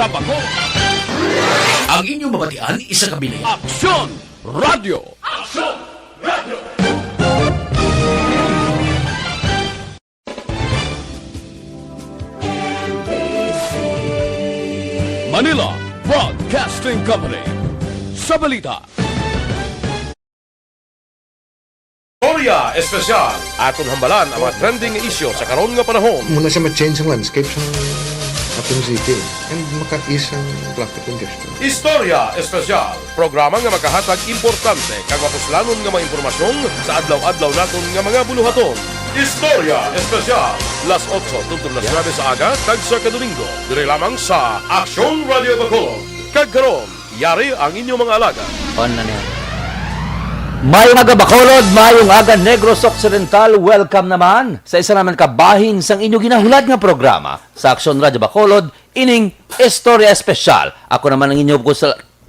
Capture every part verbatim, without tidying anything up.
Tabaco. Ang inyong mabatian isa ka binaya. Aksyon Radio. Manila Broadcasting Company. Sa balita. Istorya Espesyal. Aton hambalan ang mga trending nga isyu sa karon nga panahon. Muna siya ma-change ang landscape sa atong city. And maka-ease ang traffic congestion. Istorya Espesyal. Programa nga makahatag importante kag mapuslanon nga mga impormasyon sa adlaw-adlaw naton nga mga buluhaton. Istorya Espesyal. Las otso tubtob las nuebe sa aga kag sa kadomingo, diri lamang sa Aksyon Radio Bacolod. Kag karon, yari ang inyong mga alagad. On na niya. Mayong aga, Bacolod, mayong aga, Negros Occidental. Welcome naman sa isa naman ka bahin sang inyo ginahulad nga programa sa Aksyon Radyo Bacolod, ining Istorya Espesyal. Ako naman ang inyo,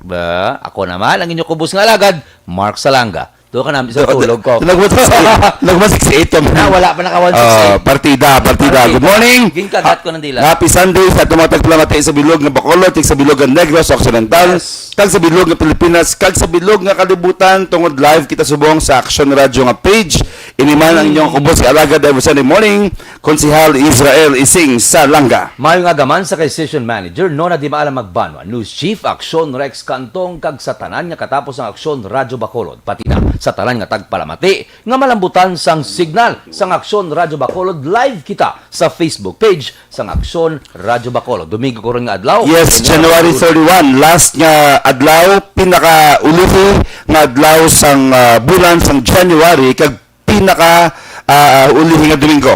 Ba, ako naman ang inyo kubos nga alagad, Mark Salanga. Doon ka namin sa Do-, tulog ko. Nag-one sixty-eight, nag-one sixty-eight ka man. Na, wala pa naka one sixty-eight. Ah, partida, partida. Partida. Good morning. Ginkagat ko ng dila. Happy Sunday sa atong mga tagpalamati sa bilog nga Bacolod, kag sa bilog nga Negros Occidental, Yes. kag sa bilog nga Pilipinas, kag sa bilog nga kalibutan, tungod live kita subong sa Aksyon Radyo nga page. Ini man ang inyong kubos nga alagad every Sunday morning, Konsehal Israel Ising Salanga. Mayong aga man sa kay Session Manager Nona Dimala Magbanwa, News Chief Aksyon Rex Cantong, kag sa tanan nga katapos sang Aksyon Radyo Bacolod, pati na sa tanan nga tagpalamati nga malambutan sang signal sang Aksyon Radyo Bacolod. Live kita sa Facebook page sang Aksyon Radyo Bacolod. Domingo ko rin nga adlaw. Yes, Domingo January Bacolod. thirty-one, last nga adlaw, pinakaulihi nga adlaw sang, ah, bulan sang January, kag pinaka, ah, ulihi nga Domingo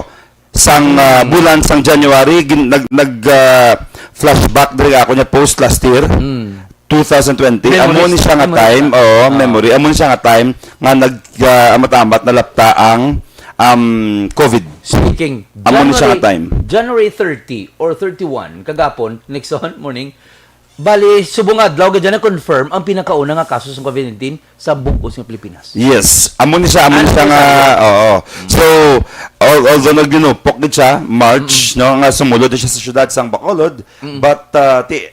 sang, ah, Mm. bulan sang January, gin-, nag-, nag-, ah, flashback diri ako niya post last year, Mm. two thousand twenty. Memories, Amo ni siya nga memories time, pa. oo, Ah. memory. Amo ni siya nga time nga nag, ah, amat-amat nalapta ang, um, COVID. Speaking, Amo ni siya nga January, time. January thirty or thirty-one, kagapon, Nixon, morning, bali, subong adlaw, gadyan na confirm ang pinakauna nga kaso sa COVID nineteen sa bug-os nga Pilipinas. Yes. Amo ni siya, amo ni siya nga, Anniversary. oo. Mm. So, al-, although naglinupok gid siya, March, Mm. no, nga sumulod siya sa syudad sang Bacolod, Mm. but, ah, ti-,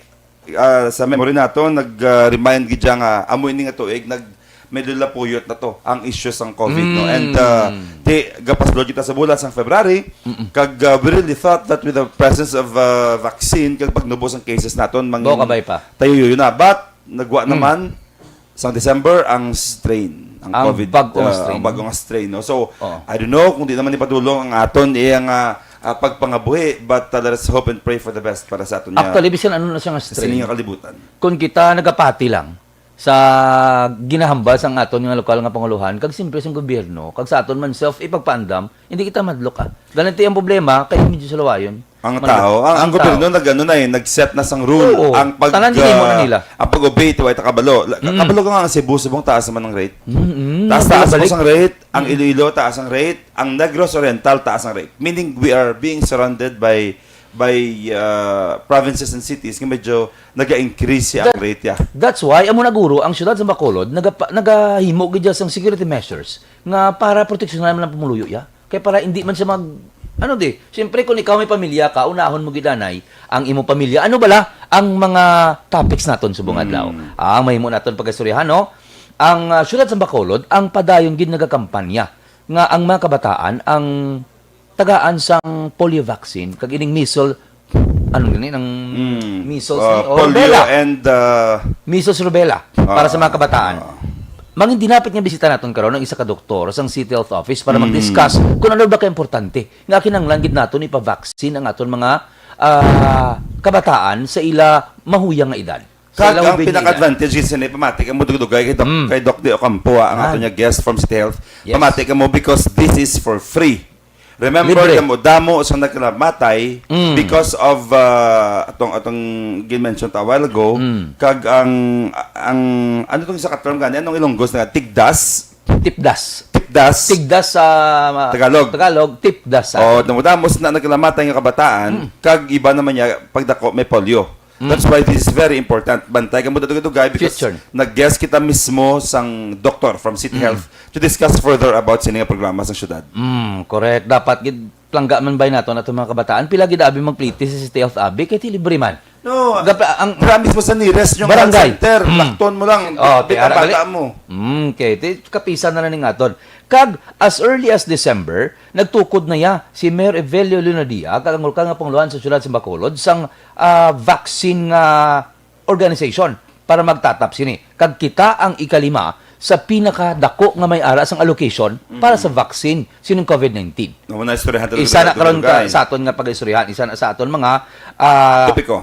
ah, sa memory nato, nag, ah, remind gid siya nga amo ini nga tuig, nag-, medyo lapuyot na to ang issue sang COVID, no? And, ah, Mm. ti, gapasulod kita sa bulan sang February, Mm-mm. kag, ah, we really thought that with the presence of, ah, vaccine, kag pagnubo sang cases naton, mang-, Go kabay pa. tayo yun na. But, nagwa Mm. naman, sang December, ang strain, ang Ang COVID, bag-ong ah, strain. ang bag-ong strain, no? So, Oo. I don't know kung di naman ipadulong ang aton iyang, ah, ah, pagpangabuhi, but, ah, let us hope and pray for the best para sa aton niya. Actually, bisan ano na siya nga Sa strain. ining kalibutan. Kung kita nagapati lang sa ginahambal sang aton nga lokal nga panguluhan, kag siyempre sang gobyerno, kag sa aton man self ipagpaandam, hindi kita madlok, ah. Ganito ang problema, kay medyo sa lawayon. Ang Madlok. tao, ang, ang Ang gobyerno tao. nag-, ano na eh, nag-set na sang rule. Oo. Ang pag, Tanan ginimo na ah, nila. ang pag-obey, ti way ta kabalo. La-, Mm. kabalo ka nga ang Cebu, subong taas naman ang rate. Mm-mm. Taas, taas Balik. mo sang rate. Ang Mm. Iloilo, taas ang rate. Ang Negros Oriental, taas ang rate. Meaning, we are being surrounded by, by, ah, provinces and cities nga medyo naga-increase siya ang That, rate, ya. that's why, amo na guro, ang siyudad sa Bacolod, nagapa-, nagahimo gid siya sang security measures nga para proteksyonan man ang pumuluyo, ya. Kay para hindi man siya mag, ano di, siyempre kung ikaw may pamilya ka, unahon mo gid anay ang imong pamilya. Ano bala ang mga topics naton subong Mm. adlaw? Ang mahimo naton pag-istoryahan, no? Ang, ah, siyudad sa Bacolod, ang padayon gid nagakampanya nga ang mga kabataan ang tagaan sang polio vaccine, kag ining measles, ano gani, ang Mm. measles Uh, ni, o polio rubella. and, uh, Measles, rubella, para sa mga uh, kabataan. uh, Mangin dinapit nga bisita naton karon ang isa ka doktor sang City Health Office para Mm. mag-discuss kung ano ba ka-importante nga kinahanglan gid naton ipa-vaccine ang aton mga, ah, kabataan sa ila mahuyang nga edad. Sa Kag ila ang ubi nga edad. pinaka-advantage gid sini, pamati ka mo dugay-dugay kay Doc, Mm. kay Doc De Ocampo, ah, ang Ah. aton niya guest from City Health. Yes. Pamati ka mo because this is for free. Remember, Libre. damo-damo sa nagkalamatay Mm. because of, ah, atong, atong gin-mention ta a while ago, Mm. kag ang, ang, ano tong isa ka term gani? Anong Ilonggos na? Tigdas? Tipdas. Tipdas? Tigdas sa, ah, Tagalog. Tagalog, tipdas sa Oh, atin. damo-damo sa nagkalamatay nga kabataan, Mm. kag iba naman niya, pagdako, may polio. Mm. That's why this is very important. Bantay ka mo dugay-dugay because Future. nag-guest kita mismo sang doktor from City Mm. Health to discuss further about sini nga programa sa syudad. Mm, correct. Dapat gid plangga man bay nato nato mga kabataan. Pila gid abi magpliti sa City Health abi kay ti libre man. No, Gap- ang- dira mismo sa nearest yung Barangay. health center, Mm. Lakton mo lang, Oh, bitbit tiara ang bata gali. mo. Mm, okay. Ti- Kapisan na lang ning aton. Kag as early as December, nagtukod na ya si Mayor Evelio Leonadia kag ang lokal nga pangulohan sa siyudad sa Bacolod sang ah, vaccine nga organization para magtatap sini. Kag kita ang ikalima sa pinakadako nga may ara sang allocation para sa vaccine sining COVID nineteen. Naman na istoryahan talaga Isa na dito, karon ka, guys. Sa aton nga pag-istoryahan, isa na sa aton mga ah, Topiko.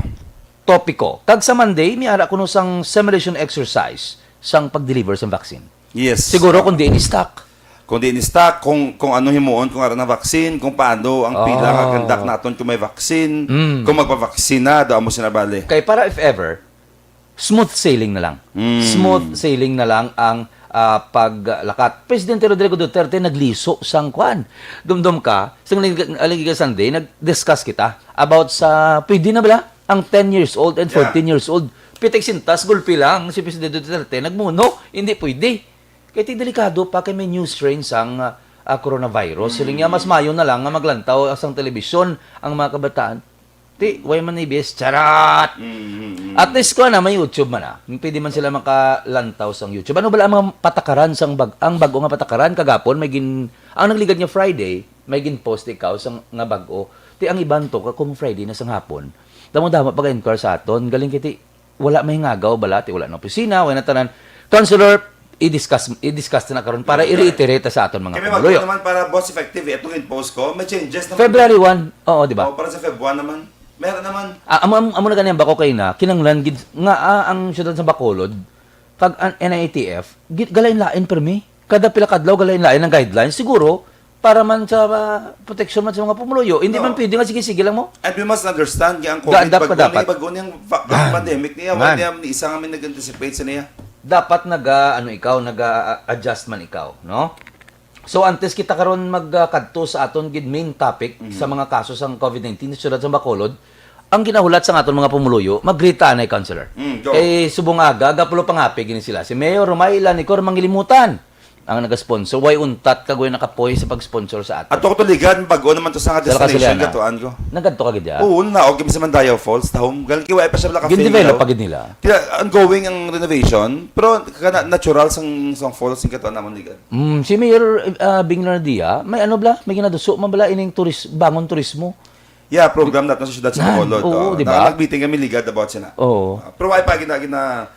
Topiko. Kag sa Monday, may ara kuno sang simulation exercise sang pag-deliver sang vaccine. Yes. Siguro kung di in stock. Kung di in stock, kung, kung ano himuon, kung ara na vaccine, kung paano ang pila nga Oh. conduct naton kung may vaccine, Mm. kung magpa-vaccine na, do amo sinabali. Kay para if ever, smooth sailing na lang. Mm. Smooth sailing na lang ang ah, paglakat. Presidente Rodrigo Duterte nagliso sang kwan. Dumdum ka, sang Aling Sunday, nag-discuss kita about sa, pwede na bala ang ten years old and Yeah. fourteen years old. Pitik sintas, gulpi lang si Presidente Duterte, nagmuno, hindi pwede. Kaya ti delikado pa kay may new strain sang ah, coronavirus. Siling niya, mas mayo na lang nga maglantaw sang telebisyon ang mga kabataan. Ti, way man ni B S, charot! Mm, mm, mm. At least ko na, may YouTube man ah. Pwede man sila makalantaw sang YouTube. Ano bala ang mga patakaran sang bag ang bago nga patakaran kagapon may gin ang nagligad nga Friday, may gin-post ikaw sang nga bago. Ti ang iban to ka kung Friday na sang hapon. Damo-damo pag-inquire sa aton, galing kiti wala may ngagaw bala, ti wala na opisina, wala na tanan. Counselor, i-discuss i-discuss na karon para i-reiterate sa aton mga Kami pumuluyo. Naman para boss effective eh. Itong in-post ko, may changes naman. February one, oo, di ba? Oh, para sa Feb one naman. Meron naman. Ah, amo amo amo na gani ang bako kay na kinanglan gid nga ah, ang siyudad sa Bacolod kag ang N I T F gid galain-lain permi. Kada pila ka adlaw galain-lain ang guidelines siguro para man sa ah, protection man sa mga pumuluyo. Hindi No. Man pwede nga sige-sige lang mo. And we must understand nga ang COVID Ga-adapt ka bago dapat. Ni, bago niyang va- Man. Pandemic niya, Man. wala niya ni isa nga may nag-anticipate sa niya. Dapat nag ah, ano ikaw, nag-adjust man ikaw, no? So antes kita karon magkadto sa aton gid main topic sa mga kaso sang COVID nineteen sa siyudad sa Bacolod, ang ginahulat sa aton mga pumuluyo, magrita anay, Counselor. Mm, go. Kay subong aga, gapulo pangapi gini sila. Si Mayor Romaila Nicor Mangilimutan ang nagasponsor. Way untat kag way nakapoy sa pag-sponsor sa aton. Ato ko to ligad, bago naman to sa nga Sa destination Kasuliana. Katuan ko. Nagadto ka gid, ah? Oo na, okay sa Mandayaw Falls, tahom. Galing kiwa pa siya bala ka Gin-develop daw. pa gid nila. Kaya ongoing ang renovation, pero kana natural sang sang falls sing Katuan namon ligad. Mm, si Mayor uh, Bing Leonadia, may ano bala, may ginaduso man bala ining turis bangon turismo. Yeah, program natin sa siyudad sa Yan, Bacolod. oo, Oh, di ba? Nagbiting kami ligad about sina. Oo. Uh, pero ay pa gina gina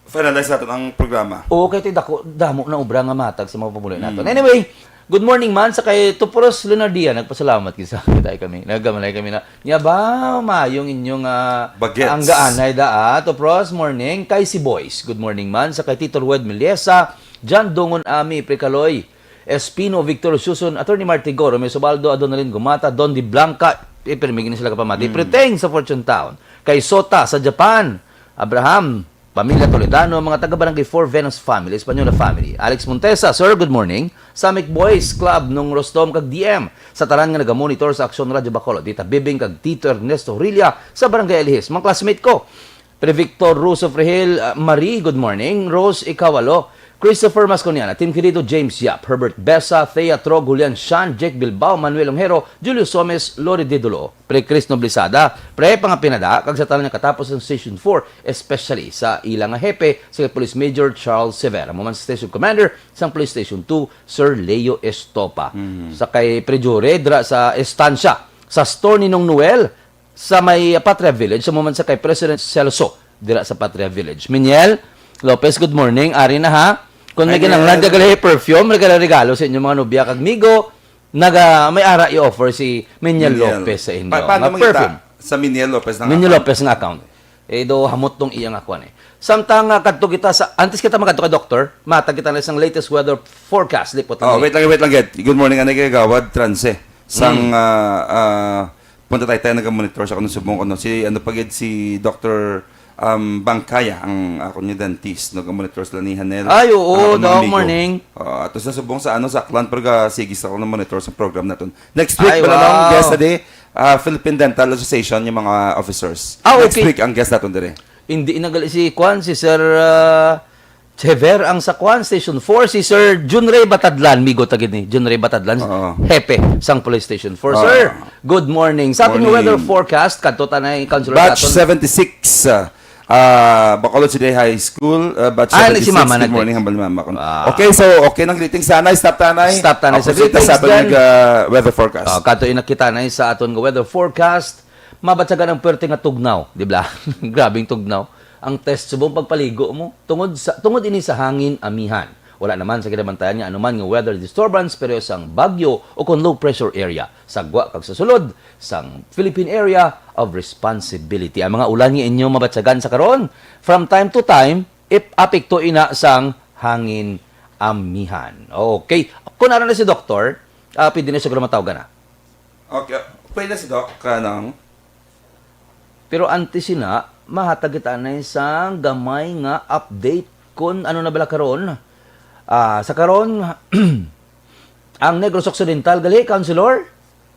finalize natin ang programa. Oo, kay ti dako damo na obra nga matag sa mga pumuluyo naton. Anyway, good morning man sa kay Tuporos Leonardia, nagpasalamat gid sa tayo kami. Nagamalay kami na. Nya ba mayong inyong ah, Bagets. Ang gaanay da ah. Tuporos, morning kay si Boys. Good morning man sa kay Tito Rued Meliesa, John Dungon Ami Precaloy, Espino, Victor Suson, Attorney Martigor, Romeo Sobaldo, Adonalyn Gumata, Don Di Blanca, eh, pero may gini sila kapamati. Preteng sa Fortune Town. Kay Sota sa Japan, Abraham, Pamilya Toledano, mga taga Barangay four Venus family, Española family. Alex Montesa, sir, good morning. Samic Boys Club nung Rostom kag D M. Sa tanan nga nagamonitor sa Aksyon Radyo Bacolod, Tita Bibing kag Tito Ernesto Rilla sa Barangay Alihis. Mga classmate ko, Pre Victor Russo Frehil, uh, Marie, good morning. Rose Ikawalo, Christopher Masconiana, Team Querido, James Yap, Herbert Besa, Thea Trog, Julian Shan, Jake Bilbao, Manuel Ongero, Julius Somes, Lori Didulo, Pre Chris Noblisada, Pre Pangapinada, kag sa tanan nga katapos ng Station four, especially sa ila nga hepe, si Police Major Charles Severa, mo man sa Station Commander sang Police Station two, Sir Leo Estopa. Sa kay Pre Jure, dra sa estansya, sa store ni Nong Noel, sa may Patria Village, sa moment sa kay President Celso, dira sa Patria Village. Miniel Lopez, good morning. Ari na ha. Kung may Hi, kinahanglan Miniel. Kag perfume, regalo sa inyong mga nobya kag migo, naga may ara i-offer si Miniel Lopez sa inyo. Pa- paano Nga makita perfume. Sa Miniel Lopez na Miniel nga. Lopez nga account. Eh, do hamot tong iya nga kuan eh. Samtang nga kadto kita sa, antes kita makadto kay doktor, matag kita na isang latest weather forecast, lipot Oh, lang. Wait lang, wait lang, Ged. Good morning, anay kay Gawad Trance. Sang, Mm. ah, ah, punta tayo tayo nag-monitor sa kanong subong, ano, si, ano pa gid, si Doctor um, Bangkaya, ang ako ni dentist, nag-monitor sila ni Hanel. Ay, oo, Ang mga Doc, amigo. Morning. Ah, ato sa subong sa, ano, sa Aklan, pero ga, sige sa akong monitor sa program naton. Next week, Ay, wala lang wow. Guest today, ah, Philippine Dental Association, yung mga officers. Ah, Next okay. Week, ang guest naton dire. Hindi nagali si Kwan, si Sir ah, Chever ang sa kuan, Station four, si Sir Junrey Batadlan, migo ta gid ni Junrey Batadlan, Oo. hepe sang Police Station four. Oo. Sir, good morning. Sa ating Morning. weather forecast, kadto ta na, Councilor Batch Daton. seventy-six, ah, ah, Bacolod City High School, ah, batch Ah, seventy-six. si Mama Good natin. morning, hambal ni Mama ko. Ah. Okay, so okay nang greetings. Sanay, stop tanay. Stop tanay sa Appreciate greetings, sa aton then, nga weather forecast. Ah, kato inakita na sa aton nga weather forecast. Mabatyagan ang pwerte nga tugnaw, di ba? Grabing tugnaw. Ang test subong pagpaligo mo, tungod sa, tungod ini sa hangin amihan. Wala naman sa kinabantayan nga anuman nga weather disturbance, pero sang bagyo o kon low pressure area, sa gwa kag sa sulod sang Philippine Area of Responsibility. Ang mga ulan nga inyo mabatyagan sa karon, from time to time, ip-, apekto ina sang hangin amihan. Okay. Kung ano na si doktor, ah, pwede na siguro matawgan na. Okay. Pwede na si Doc, kanang? Pero antes sina, mahatag kita na sang gamay nga update kung ano na bala karon. Ah, sa karon, ang Negros Occidental, gali, Councilor,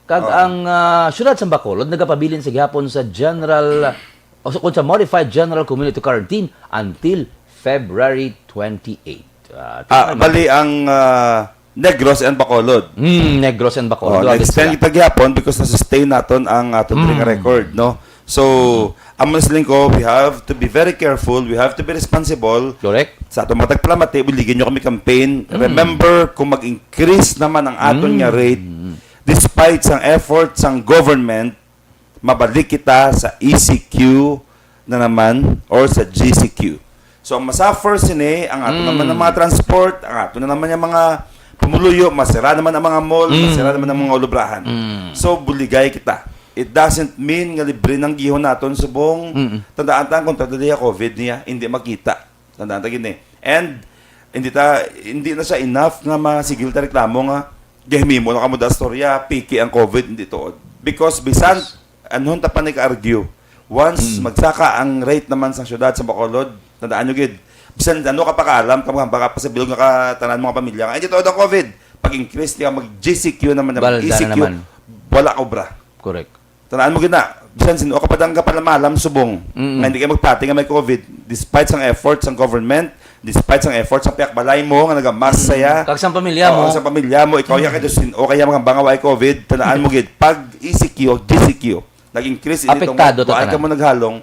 kag Oo. ang, ah, siyudad sa Bacolod nagapabilin sa gihapon sa general, o sa, kung sa modified general community quarantine until February twenty-eight. Ah, Ah, tingnan mo. bali ang, ah, Negros and Bacolod. Hmm, Negros and Bacolod. Oh, Duha gid na-extend sila. kita gihapon because na-sustain naton ang aton diri nga Mm. record, no? So, amo na siling ko, we have to be very careful, we have to be responsible Correct. sa atong matag palamati, buligin nyo kami campaign. Mm. Remember, kung mag-increase naman ang aton nga Mm. rate, despite sang effort sang government, mabalik kita sa E C Q na naman or sa G C Q. So, ang masuffer sini, ang ato Mm. naman ang mga transport, ang ato na naman yung mga pumuluyo, masira naman ang mga mall, Mm. masira naman ang mga ulubrahan. Mm. So, buligay kita. It doesn't mean nga libre nang gihon naton subong Mm. tandaan ta ang kontra diha COVID niya, hindi makita. Tandaan ta gini. And hindi ta hindi na siya enough nga masigil ta reklamo nga gahimimo na kamo da storya, piki ang COVID, hindi tuod. Because bisan Yes. anhon ta pa ni ka-argue, once Mm. magsaka ang rate naman sa syudad sa Bacolod, tandaan nyo gid, bisan ano ka pa kaalam, kamo baka pa sa bilog nga ka tanan mga pamilya nga, hindi tuod ang COVID. Pag-increase niya, mag-G C Q naman, Balda na mag-E C Q, naman. wala ka obra. Correct. Tanaan mo gid na, bisan sin-o ka pa dang kapalamalam subong, Mm-mm. nga hindi kayo magpati nga may COVID, despite sang effort sang government, despite sang effort sang pihak balay mo nga nagamask Mm. saya, Kag sang pamilya Oo, mo. sa pamilya mo, ikaw ya Mm. kayo sin-o kaya magambang nga way COVID, tanaan mo gid, pag E C Q, G C Q, nag-increase ini tong Apektado ta kuhaan tanan. ka mo naghalong,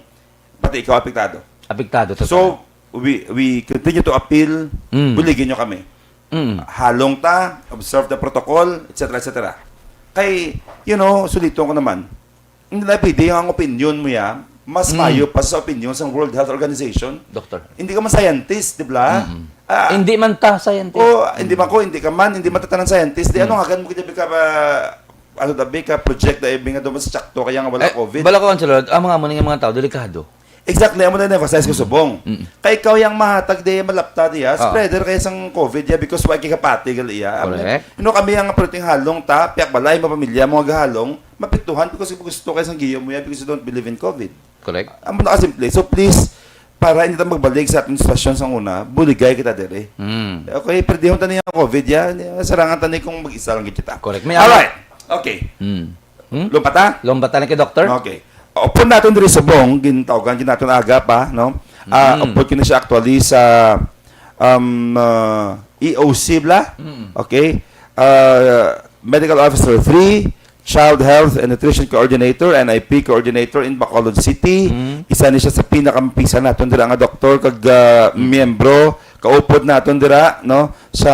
pati ikaw apektado. Apektado ta So, tanan. we, we continue to appeal, Mm. buligin nyo kami. Mm. Halong ta, observe the protocol, et cetera, et cetera. Kay, you know, suliton ko naman, hindi na pwede ang opinion mo ya, mas Mm. mayo pa sa opinion sa World Health Organization. Doktor. Hindi ka man scientist, di ba? Mm-mm. Ah, Hindi man ta scientist. o, hindi man ko, hindi ka man, hindi man ta tanan scientist. Di, Mm. ano nga, kan mo kita ka, ah, ano, tabi ka, project na ibig nga doon sa tsakto, kaya nga wala Eh, COVID. bala ko, Councilor, ang mga muna nga mga tao, delikado. Exactly, amo na yung emphasize ko Mm. subong. Mm. Kay ikaw yang mahatag di malapta diya, Ah. spreader kaya sang COVID ya because wa kay kapati gali iya. Amo na, Correct. you know, kami ang perting halong ta, piyak balay, mga pamilya, mga gahalong, mapituhan because gusto kay sang giyo mo ya because you don't believe in COVID. Correct. Amo na kasimple. So please, para hindi ta magbalik sa ating sitwasyon sa una, buligay kita dire. Mm. Okay, perdihon ta niya ang COVID ya, sarangan ta ni kung mag-isa lang kita. Correct. May Alright. Okay. Mm. Hmm? Lumpata? Lumpata na kay doktor? Okay. Upod naton diri subong, gintawgan gid naton aga pa, no? Ah, Mm. upod kini siya actually sa, um, ah, E O C bla? Mm. Okay? Ah, Medical Officer three, Child Health and Nutrition Coordinator, N I P Coordinator in Bacolod City. Mm. Isa ni siya sa pinakamapisan naton dira nga doktor kag, ah, Mm. miyembro, kaupod naton dira, no? Sa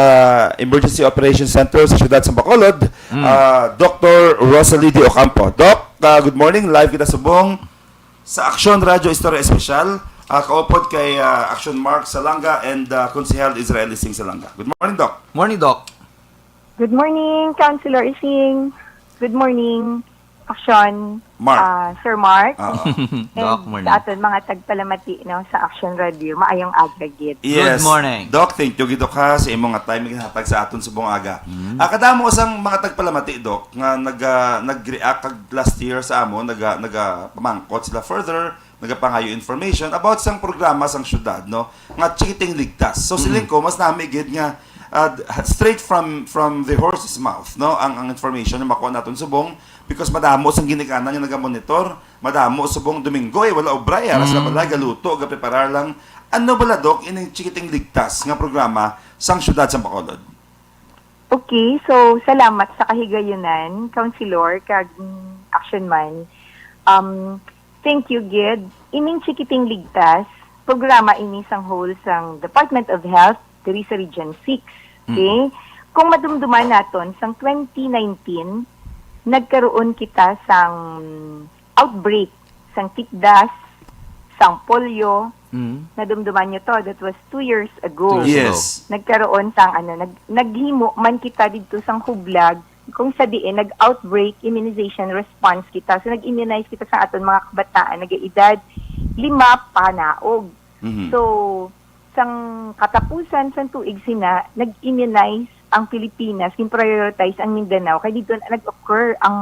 Emergency Operations Center sa siyudad sa Bacolod, Mm. ah, Doktor Rosalie De Ocampo. Doc, ah, good morning. Live kita subong sa Aksyon Radyo Istorya Espesyal. Ah, kaupod kay, ah, Aksyon Mark Salanga and, ah, Konsehal Israel Ising Salanga. Good morning, Doc. Morning, Doc. Good morning, Councilor Ising. Good morning, Aksyon, Mark. ah, Sir Mark. Ah, ah. And Doc, morning. sa aton mga tagpalamati, no, sa Aksyon Radio, maayong aga gid. Yes. Good morning. Doc, thank you gid, Doc, ha, sa imong nga time nga ginhatag sa aton subong aga. Mm. Ah, kadamo sang mga tagpalamati, Doc, nga nag, ah, nag-react kag last year sa amo, naga, naga pamangkot sila further, nagapangayo information about sang programa sang syudad, no, nga Cheating Ligtas. So, Mm. siling ko, mas nami gid nga, ah, straight from, from the horse's mouth, no, ang, ang information nga makuha naton subong, because madamo sang ginikanan nga nagamonitor, madamo subong Domingo, eh, wala obra, eh, ara sa Mm. balay, galuto, gapreparar lang. Ano bala, Doc, ining Chikiting Ligtas nga programa sang Siyudad sang Bacolod? Okay, so salamat sa kahigayunan, Councilor, kag, mm, Action Man. Um, thank you, gid. Ining Chikiting Ligtas, programa ini sang whole sang Department of Health diri sa Region six. Okay? Mm. Kung madumduman naton, sang twenty nineteen, nagkaroon kita sang outbreak sang tipdas, sang polio. Mm. Nadumduman nyo to, that was two years ago. Two years ago. Yes. Nagkaroon sang, ano, nag-, naghimo man kita didto sang hublag, kung sa diin nag-outbreak immunization response kita. So, nag-immunize kita sa aton mga kabataan, nag-edad lima panaog. Mhm. So, sang katapusan sang tuig sina, nag-immunize ang Pilipinas, gin-prioritize ang Mindanao, kay dito na nag-occur ang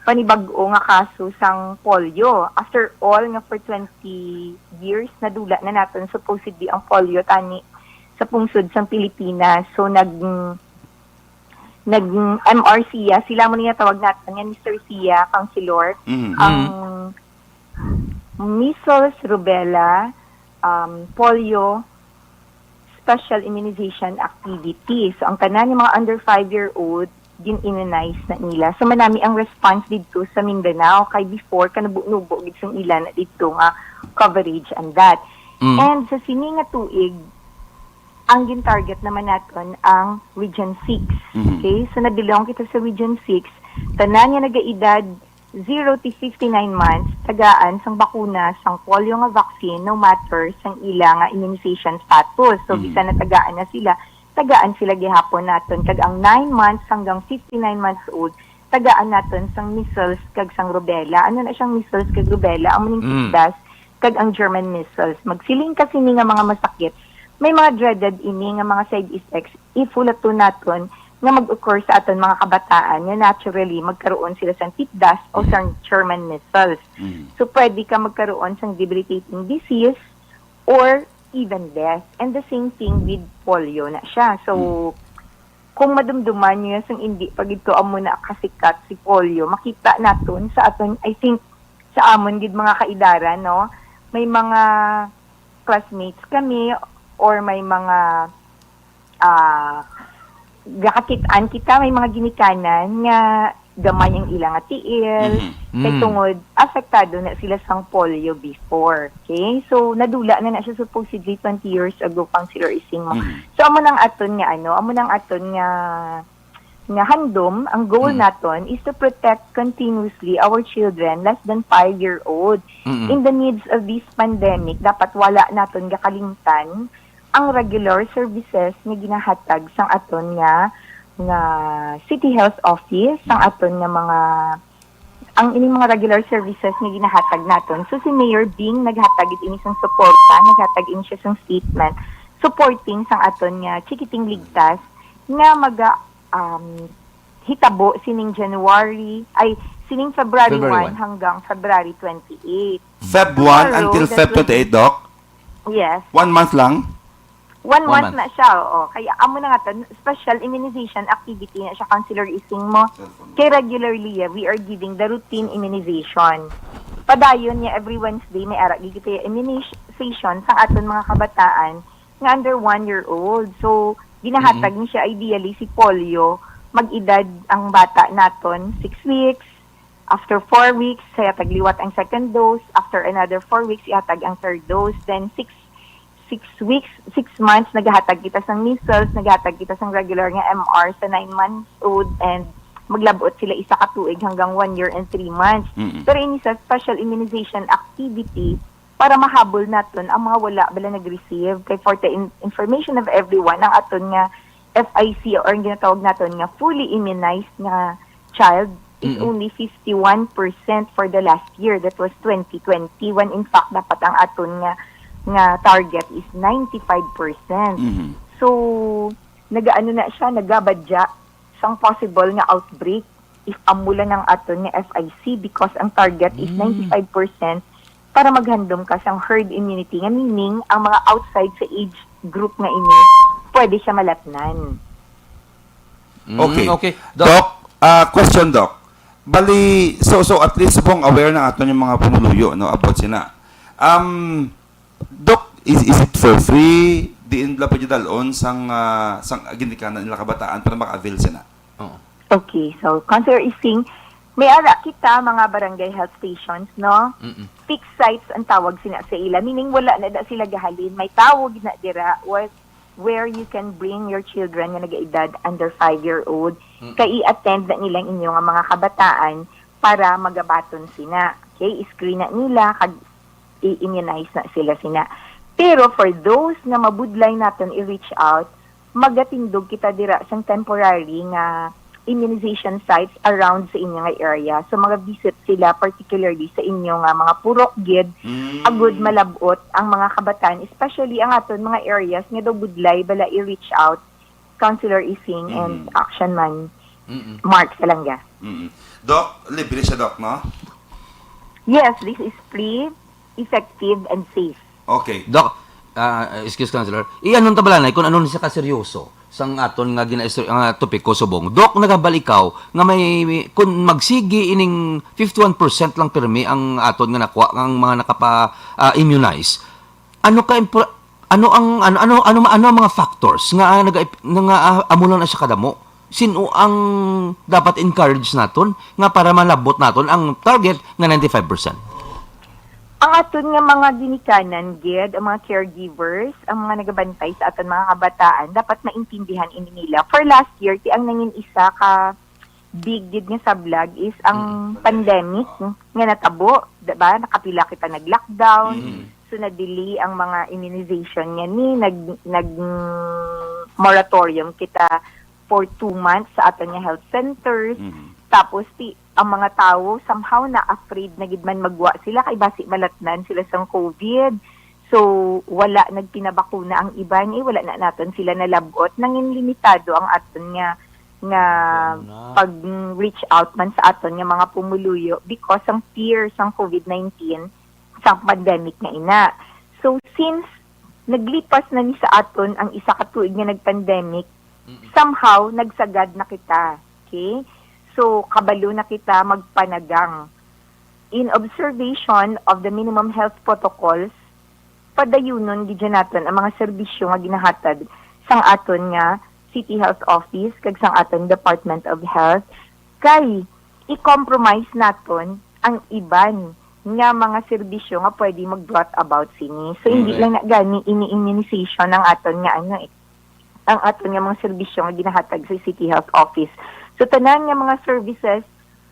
panibag-o nga kaso sang polio. After all, nga for twenty years, nadula na naton supposedly ang polio tani sa pungsod sang Pilipinas. So, nag-, nag-, M R siya, sila mo niya tawag naton nga Mister Sia, Councilor, Mhm. ang measles, rubella, um, polio, special immunization activity. So, ang tanan nga mga under five-year-old, gin-immunize na nila. So, manami ang response didto sa Mindanao, kay before, kanubo-nubo gid sang ila na didto nga coverage and that. Mm. And sa sini nga tuig, ang gin-target naman naton ang Region six. Mhm. Okay? So, na-belong kita sa Region six. Tanan nga nagaedad zero to fifty-nine months, tagaan sang bakuna sang polio nga vaccine, no matter sang ila nga immunization status. So, Mhm. bisan natagaan na sila, tagaan sila gihapon naton. Kag ang nine months hanggang fifty-nine months old, tagaan naton sang measles kag sang rubella. Ano na siyang measles kag rubella? Ang Mm. meningitis kag ang German measles. Magsiling ka sini nga mga masakit, may mga dreaded ini nga mga side effects if hulaton naton nga mag-occur sa aton mga kabataan nga naturally magkaroon sila sang tipdas o Mm. sang German measles. Mm. So, pwede ka magkaroon sang debilitating disease or even death. And the same thing with polio na siya. So, Mm. kung madumduman nyo yan, sang hindi pa gid to amo na kasikat si polio, makita naton sa aton, I think, sa amon gid mga kaedaran, no? May mga classmates kami or may mga, ah, gakakit-an kita, may mga ginikanan nga gamay ang ila nga tiil, Mhm. kay Mm. tungod apektado na sila sang polio before. Okay? So, nadula na na siya supposedly twenty years ago, Councilor Ising mo. Mhm. So, amo nang aton nga, ano, amo nang aton nga, nga handom, ang goal Mm. naton is to protect continuously our children less than five-year-old. Mm-mm. In the midst of this pandemic, dapat wala naton gakalimtan ang regular services nga ginahatag sang aton nga, nga City Health Office, sang aton nga mga, ang ining mga regular services nga ginahatag naton. So, si Mayor Bing naghatag gid ini sang suporta, naghatag ini siya sang statement supporting sang aton nga Chikiting Ligtas nga maga, um, hitabo sining January, ay, sining February February one one. Hanggang February twenty-eight. Feb one Tomorrow, until the Feb twenty-eight, Doc? Yes. One month lang? One One month month. Na siya, oo. Kaya amo na nga to, special immunization activity na siya, Councilor Ising mo. Kay regularly, yeah, we are giving the routine immunization. Padayon niya, every Wednesday, may ara gid kita immunization sa aton mga kabataan nga under one year old. So, ginahatag Mm-hmm. ni siya ideally si polio, mag-edad ang bata naton, six weeks, after four weeks, ihatag liwat ang second dose. After another four weeks, ihatag ang third dose. Then, six, six weeks, six months, naghatag kita sang measles, naghatag kita sang regular nga M R sa nine months old, and maglabot sila isa ka tuig hanggang one year and three months. Mm-mm. Pero ini sa special immunization activity, para mahabol naton ang mga wala bala nag-receive. Kay for the in-, information of everyone, ang aton nga F I C or ang ginatawag naton nga fully immunized nga child is Mm-mm. only fifty-one percent for the last year. That was twenty twenty, when in fact dapat ang aton nga, nga target is ninety-five percent. Mm-hmm. So, nagaano na siya, nagabadya sang possible nga outbreak if amo lang ang aton nga F I C, because ang target is Mm. ninety-five percent para maghandom ka sang herd immunity, nga meaning ang mga outside sa age group nga ini pwede siya malatnan. Mm, Okay. okay. Doc. Doc, ah, question, Doc. Bali, so, so at least subong aware na aton yung mga pumuluyo, no, about sina. Um, Doc, is, is it for free? Diin nila pwede dalon sang, ah, sang ginikanan nila kabataan para maka-avail sina? Oo. Okay, so, Councilor Ising, may ara kita mga barangay health stations, no? Mm-mm. Fixed sites ang tawag sina sa ila, meaning wala na da sila gahalin. May tawo gid na dira was where you can bring your children nga nagaedad under five-year-old, Mm. kay i-attend na nila ang inyo nga mga kabataan para magabaton sina. Okay, i-screen na nila, kag i-immunize na sila sina. Pero for those nga mabudlay naton i-reach out, magatindog kita dira sang temporary nga immunization sites around sa inyo nga area. So, magavisit sila, particularly sa inyo nga mga purok gid, Mm. agud malab-ot ang mga kabataan, especially ang aton mga areas nga daw budlay bala i-reach out, Councilor Ising and Mm. Action Man Mm-mm. Mark Salanga. Mm-mm. Doc, libre siya, Doc, no? Yes, this is free, effective, and safe. Okay. Doc, ah, excuse, Councilor. Iano ta bala na kung ano ni siya kaseryoso sang aton nga gina-, nga topiko subong. Doc, nagabal ikaw nga may, may, kung magsigi ining fifty-one percent lang pirmi ang aton nga nakuha, ang mga nakapa, ah, immunize, ano ka impor-, ano ang, ano, ano, ano, ano ang mga factors nga, ah, naga-, nga, ah, amo lang na siya kadamo? Sino ang dapat encourage naton nga para malabot naton ang target nga ninety-five percent? Ang aton nga mga ginikanan gid, ang mga caregivers, ang mga nagabantay sa aton mga kabataan, dapat maintindihan ini nila. For last year, ti ang nangin isa ka big gid nga sablag is ang Mm. pandemic nga natabo, di ba? Nakapila kita nag-lockdown. Mm. So, na-delay ang mga immunization nga ni, nag, nag, moratorium kita for two months sa aton nga health centers. Mm. Tapos, ti, ang mga tawo, somehow, na-afraid na gid man magwa sila kay basi malatnan sila sang COVID. So, wala nagpinabakuna ang iban, eh, wala na naton sila nalab-ot. Nangin limitado ang aton nga, nga Corona. pag-reach out man sa aton nga mga pumuluyo because ang fear sang COVID nineteen, sang pandemic na ina. So, since naglipas na ni sa aton ang isa ka tuig nga nag-pandemic, Mm-mm. somehow, nagsagad na kita. Okay? So, kabalo na kita magpanagang. In observation of the minimum health protocols, padayunon gid naton ang mga serbisyo nga ginahatag sang aton nga City Health Office kag sang aton Department of Health, kay i-compromise naton ang iban nga mga serbisyo nga pwede mag-brought about sini. So, hindi Correct. lang na gani ini immunization ang aton nga ano eh, ang aton nga mga serbisyo nga ginahatag sa City Health Office. So, tanan nga mga services,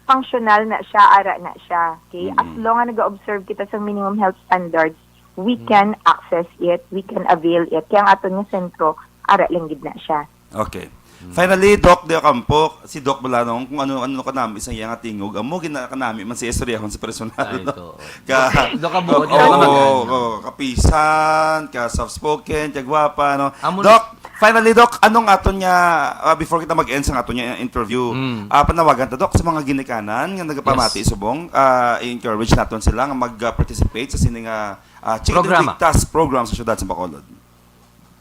functional na siya, ara na siya. Okay? As Mm-mm. long nga nag-observe kita sa minimum health standards, we Mm. can access it, we can avail it. Kaya ang aton nga sentro, ara lang gid na siya. Okay. Mm. Finally, Doc De Ocampo, si Doc Bulanong, kung ano, ano kanami sa iya nga tingog, amo gina-, kanami man sa istoryahon sa personal, Ay, no? ito. Ka-, Doc, Doc, amo, oo, di ba, oo, ano? oo, kapisan, ka soft-spoken, ka gwapa, no? Amo Doc, finally, Doc, anong aton nga, ah, before kita mag-end sa aton nga interview, Mm. ah, panawagan ta, Doc, sa mga ginikanan nga nagapamati Yes. subong, ah, i-encourage naton sila nga mag-participate sa sini nga, ah, Chicken Programa. Invictus program sa siyudad sa Bacolod.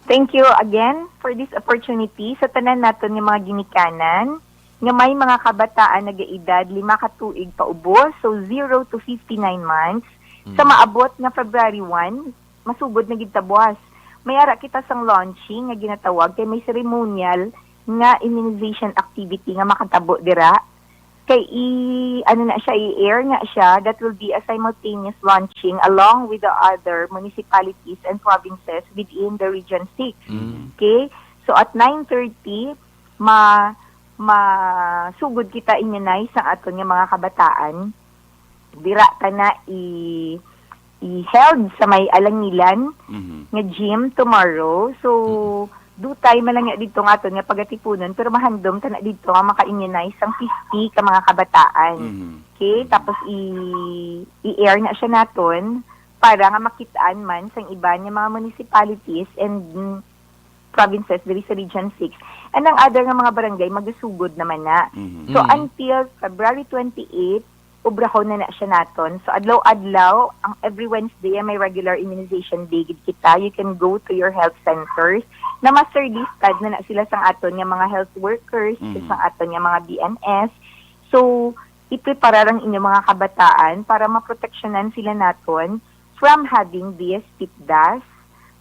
Thank you again for this opportunity sa tanan naton nga mga ginikanan nga may mga kabataan nagaedad lima ka tuig paubos, so zero to fifty-nine months, Mm. sa maabot nga February one, masugod na gid ta buwas. May ara kita sang launching nga ginatawag kay may ceremonial nga immunization activity nga makatabo dira. Kay i-, ano na siya, i-air na siya, that will be a simultaneous launching along with the other municipalities and provinces within the Region six. Mm. Okay? So, at nine thirty, ma-, masugod kita immunize ang aton nga mga kabataan. Dira ta na i-, i-held sa may Alangilan Mhm. nga gym tomorrow. So, Mhm. dutay man lang nga dito nga aton nga pagatipunon, pero mahandom ta na dito nga maka-immunize ang fifty ka mga kabataan. Mhm. Okay? Mhm. Tapos i-, i-air na siya naton para nga makitaan man sang iban nga mga municipalities and, mm, provinces diri sa Region six. And ang other nga mga barangay, magasugod naman na. Mhm. So, Mm. until February twenty-eight, obrahon na na siya naton. So, adlaw-adlaw, ang every Wednesday, ay may regular immunization day gid kita. You can go to your health centers na master listed na na sila sang aton nga mga health workers, Mhm. sang aton nga mga B N S. So, ipreparar ang inyong mga kabataan para maproteksyonan sila naton from having this tipdas,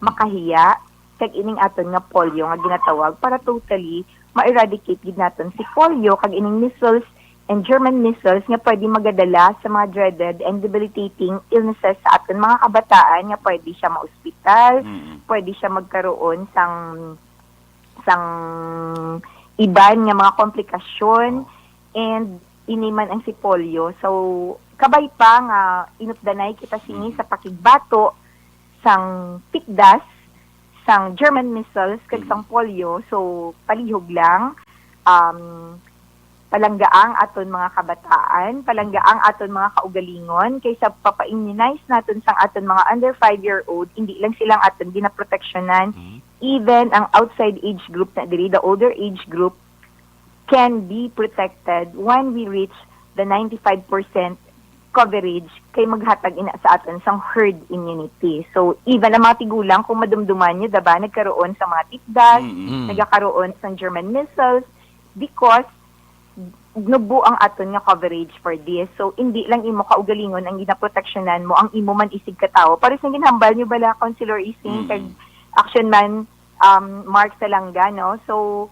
makahiya kag ining aton nga polio nga ginatawag, para totally ma-eradicate gid naton si polio kag ining measles and German measles nga pwede magadala sa mga dreaded and debilitating illnesses sa aton mga kabataan, nga pwede siya maospital, Mm. pwede siya magkaroon sang sang iban nga mga komplikasyon, Oh. and ini man ang si polio. So, kabay pa nga inupdanay kita sini Mhm. sa pakigbato sang tikdas, sang German measles, kag Mhm. sang polio. So, palihog lang, um, palanggaang aton mga kabataan, palanggaang aton mga kaugalingon, kaysa papa-immunize naton sang aton mga under five-year-old, hindi lang silang aton ginaproteksyonan, Mhm. even ang outside age group na diri, the older age group, can be protected when we reach the ninety-five percent coverage kay maghatag ina sa aton sang herd immunity. So, even ang mga tigulang, kung madumduman nyo, diba, nagkaroon sa mga tikdas, Mm-mm. Mm. nagkakaroon sa German measles, because nubo ang aton nga coverage for this. So, hindi lang imo kaugalingon ang ginaproteksyonan mo, ang imo man isig katawo. Pares ang ginhambal nyo bala, Councilor Ising, Mm. kag Action Man, um, Mark Salanga, no? So,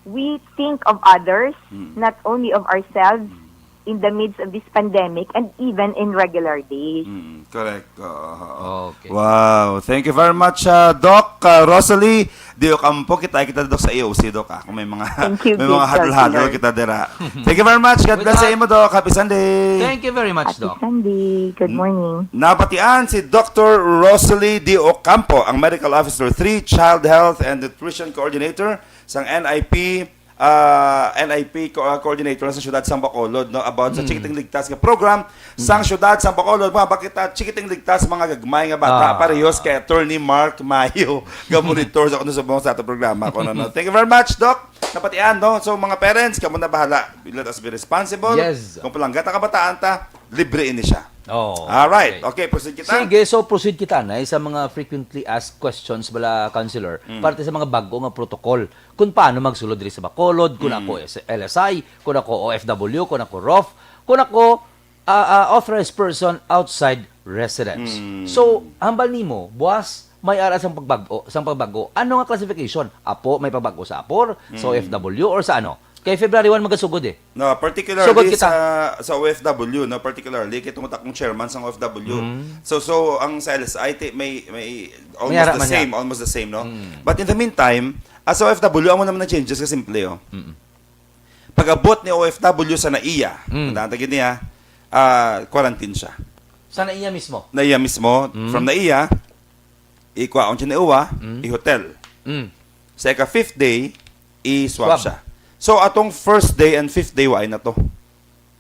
we think of others, Mm. not only of ourselves, Mm. in the midst of this pandemic and even in regular days. Mm, correct. Oo, oo. Okay. Wow. Thank you very much, ah, Doc, ah, Rosalie. Di Ocampo, kita kita, Doc, sa A O C, Doc, ah. Kung may mga, Thank you, may mga Doc, hadol-hadol Doc. kita dira. Thank you very much. God With bless sa that, imo, Doc. Happy Sunday. Thank you very much, Happy Doc. Sunday. Good N-, morning. Nabatian si Doctor Rosalie D. Ocampo, ang Medical Officer three, Child Health and Nutrition Coordinator sang N I P, ah, N I P co-, ah, coordinator sa siyudad sang Bacolod, no, about sa Mm. Chikiting Ligtas nga program sang Mm. siyudad sang Bacolod. Mga bakit, ah, Chikiting Ligtas, mga gagmay nga bata, Ah. parehas kay Attorney Mark Mayo, nga monitor sa kuno subong sa ato programa, kuno, no. Thank you very much, Doc. Napatian, no? So, mga parents, kamo na bahala. Let us be responsible. Yes. Kung palangga ta kabataan ta, libre ini siya. Oh, Alright. okay. Okay, proceed kita. Sige, so proceed kita na sa mga frequently asked questions bala, Counselor, Mm. parte sa mga bag-o nga protocol. Kung paano magsulod diri sa Bacolod, kung Mm. ako S-, L S I, kung ako O F W, kung ako rof, kung ako, ah, ah, authorized person outside residence. Mm. So, hambal nimo, buwas, may ara sang pagbag-o, sang pagbag-o. Ano nga classification? Apo, may pagbag-o sa apo, sa Mm. O F W, or sa ano? Kay February one magasugod eh. No, particularly Sugod kita. sa, sa O F W, no, particularly, kay tungod akong chairman sang O F W. Mm. So, so, ang sa L S I, ti-, may, may May almost ara the man niya. same, almost the same, no? Mm. But in the meantime, as O F W, amo naman ang changes ka simple, oh. Mm. Pag-abot ni O F W sa NAIA, Mm. tandaan ta gid niya, ah, quarantine siya. Sa NAIA mismo? NAIA mismo, Mm. from NAIA, ikuhaon siya ni uwa, Mm. i-hotel. Mm. Sa ika-fifth day, i-swab Swab. siya. So, atong first day and fifth day, wa na to.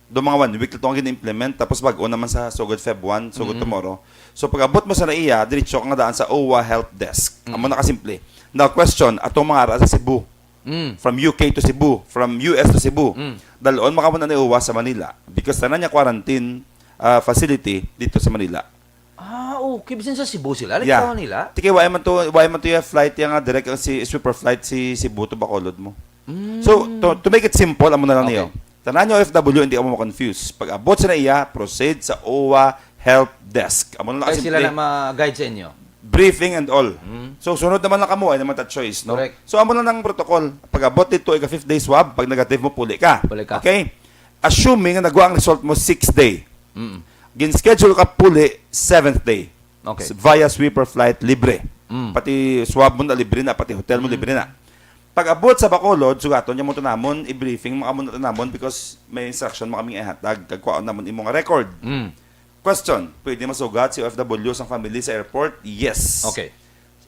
Do mga one week lang to ang gina-implement, tapos bag-o naman sa sugod Feb one, sugod Mm. tomorrow. So, pag-abot mo sa NAIA, diretso ka nga daan sa OWWA Help Desk. Mm. Amo na kasimple. Now, question, atong mga ara sa Cebu, Mm. from U K to Cebu, from U S to Cebu, Mm. dalon maka mo na ni OWWA sa Manila. Because tanan niya quarantine, ah, facility dito sa Manila. Ah, okay. Bisan sa Cebu sila? Like Yeah. sa Manila? Tiki, why man to, why man to yung flight, yung nga direct ang si, super flight si Cebu to Bacolod mo? Mm. So, to, to make it simple, amo na lang Okay. niyo. Tanan niyo O F W, hindi mo ma-confuse. Pag abot sa NAIA, proceed sa OWWA Help Desk. Amo na lang Kaya sila kasimple. na ma-guide sa inyo. Briefing and all. Mm. So, sunod naman lang kamo, ay naman ta choice, no? Correct. So, amo na lang ang protocol. Pag abot dito, ika-fifth day swab, pag negative mo, puli ka. Puli ka. Okay? Assuming nga nagwa ang result mo sixth day. Mm. Gin-schedule ka puli seventh day. Okay. S-, via sweeper flight, libre. Mm. Pati swab mo na, libre na. Pati hotel mo, Mm. libre na. Pag abot sa Bacolod, sugaton niya mo to namon, i-briefing mo kamo na to namon because may instruction mo kaming ihatag, kag kwaon namon imo nga record. Mm. Question, pwede masugat si O F W sang family sa airport? Yes. Okay.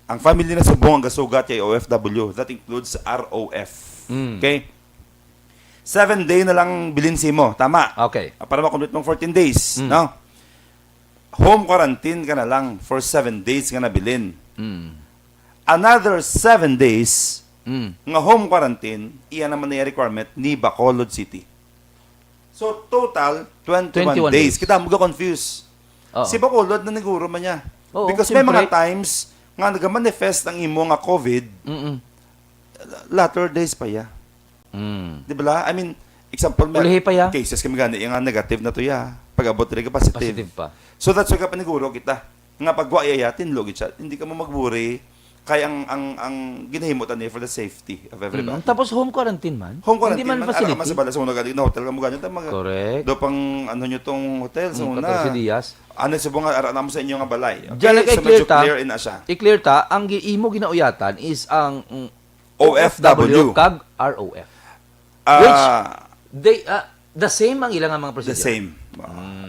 Ang family na subong ang gasugat kay O F W. That includes R O F. Mm. Okay? Seven day na lang bilin simo. Tama. Okay. Ah, para ma-complete mong fourteen days, Mm. no? Home quarantine ka na lang for seven days nga nabilin. Mm. Another seven days Mm. nga home quarantine, iya naman na requirement ni Bacolod City. So, total, twenty-one Twenty-one days. days. Kita mo ga-confuse. Oo. Si Bacolod na niguro man niya. Oo, Because may mga siyempre. times nga nag-manifest ang imo nga COVID, Mm-mm. latter days pa ya. Mm. Di ba? I mean, example, may Ulihi pa ya. cases kami gani, yung nga negative na to ya. Pag-abot rin ka positive. Positive pa. So, that's why kapaniguro kita. Nga pagwa iya, tinlo gid siya. Hindi ka mo mag-worry. Kay ang, ang, ang ginahimo ta ni for the safety of everybody. Mm. Tapos home quarantine man? Home quarantine Hindi man man. Ara facility? man sa balay sa una gali na hotel ka mo ganyan. Ta mag- Correct. Do pang ano nyo tong hotel sa Mm, una. catorce dias. Ano sa mga ara naman sa inyo nga balay. Okay, Diyan na kay so clear medyo ta. Clear na siya. I-clear ta, ang gi-, imo ginauyatan is ang mm, O F W. Kag R O F. Ah, Which, they, ah, the same ang ilang mga The procedure. Same.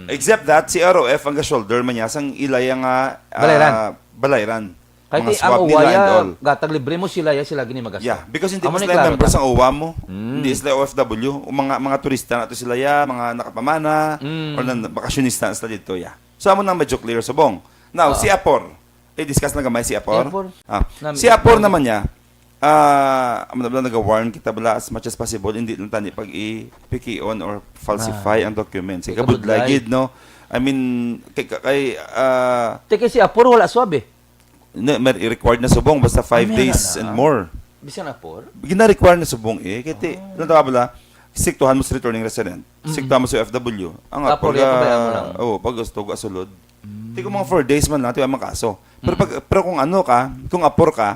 Except that, si R O F ang ga-shoulder man niya sang ilaya nga ah, Balayran. Balayran. Kahit Mga ang swab nila OWA and ya, all. Gatag libre mo sila ya, sila gini magasto. Yeah, because hindi Amo mo ni sila klaro member ta. Sa OWA mo. Mm. Hindi sila O F W. Ang mga, mga turista na to sila ya, mga nakapamana, Mm. or na, bakasyonista na sila dito ya. So, amo nang medyo clear subong. Now, Oo. Si Apor. I-discuss na gamay Si Apor. Si Apor. Ah, Nami- Si Apor naman niya, ah, amo na bala, nag-warn kita bala as much as possible, hindi lang tani pag-ipikion or falsify Ah. Ang documents. Kay Kabudlay kabudlay. Gid, no? I mean, kay, kay, ah, Te kay Si Apor wala swab eh. na, may required na subong basta five Ay, may days na. And more. Bisan Apor? Gina-require na subong eh. Kaya ti, lang tama bala, striktuhan mo sa returning resident. Striktuhan mo sa O F W. Ang Apor, pag, yan, pabayaan mo lang. Oh, pag gusto, gasulod. Di kung mga four days man lang, di ba makaso. Pero, pag, pero kung ano ka, kung Apor ka,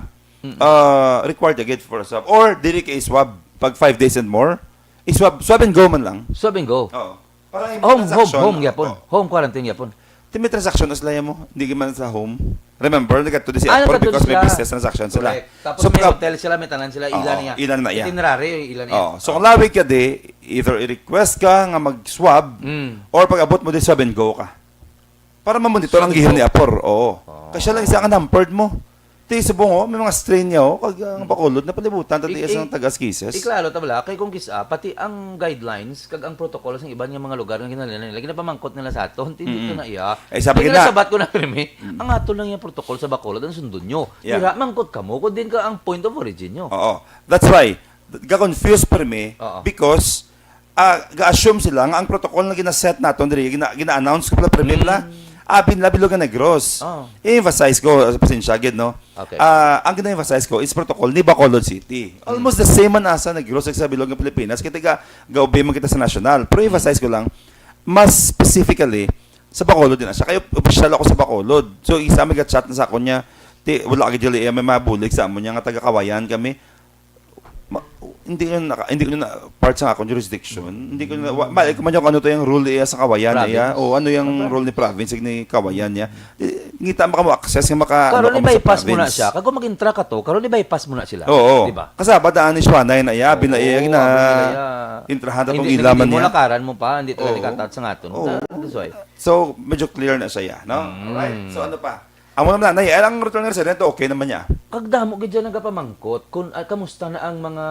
Mm. uh, required agad for a swab. Or, dili ka i-swab pag five days and more. I-swab, swab and go man lang. Swab and go. Oo. Para yung Home, home, transaction, home gyapon. oo. Home quarantine gyapon. Ti may transaction na sila mo, hindi man sa home. Remember, nagkadto di si Ah, Apor nagkadto because may sila. Business Transaction sila. Correct. Tapos So, may pagka- hotel sila, may tanan sila, ila Oo, niya. Ila na iya. Itinerary, ila niya. Oh, so kung lawig ka di, either i-request ka nga mag-swab, Mm. or pag-abot mo di swab and go ka. Para mamonitor Swab ang and gihon go. Ni Apor. Oo. Oh. Kasi lang isa ang hampered mo. Ti subong, oh, may mga strain niya, oh, kag ang Bacolod na palibutan, tati Ik-, isang ik-, tagas cases. Iklaro ta bala, kay kung kisa, pati ang guidelines, kag ang protocols sang iban nga mga lugar nga ginalina nila, ginapamangkot nila sa aton, hindi Mm-mm. to na iya. Ay, sabi Hindi na. na sabat ko na, pirmi. Ang ato lang yung protocol sa Bacolod, ang sundon nyo. Yeah. Dira, mangkot ka mo, kung din ka ang point of origin nyo. Oo. That's why, ga-confuse pirmi, Oo. because, ah, ga-assume sila nga ang protocol na gina-set naton diri, gina, gina-announce ko pala pirmi pala, Mm. abi nila bilog nga Negros. Oo. I-emphasize ko, pasensya gid, no? Okay. Ah, ang gina-emphasize ko is protocol ni Bacolod City. Almost the same man asa Negros kag sa bilog nga Pilipinas, kay taga gaobi man kita sa national. Pero emphasize ko lang, mas specifically, sa Bacolod din na siya. Kaya opisyal ako sa Bacolod. So, isa may chat na sa akon niya, ti, wala ka gid, may mabulig sa amo niya nga taga Kawayan kami. Ma, hindi ko na, hindi ko na part sa akong jurisdiction. Hindi ko na, wa, balik ko man yung ano to yung rule niya sa Kawayan niya. Province. O ano yung rule ni province ni Kawayan niya. Di, ngita maka mo access nga maka, Karon ano ka mo sa i-bypass mo na province. Siya. Kag kung mag-intra ka to, karon i-bypass mo na sila. Oo. Di ba? Kasaba daan ni Shwanay na iya, abi na iya, Oo, gina, abi na iya. intrahan ta Hindi, tong hindi, ilaman hindi mo niya. Lakaran mo pa, hindi talaga Oo. Nikatat sa nga to. Oo. Sa, that's why. So, medyo clear na siya, no? Mm. Alright. So, ano pa? Amo naman na, ang return resident, okay naman niya. Kag damo gid dyan nagapamangkot kung ah, kamusta na ang mga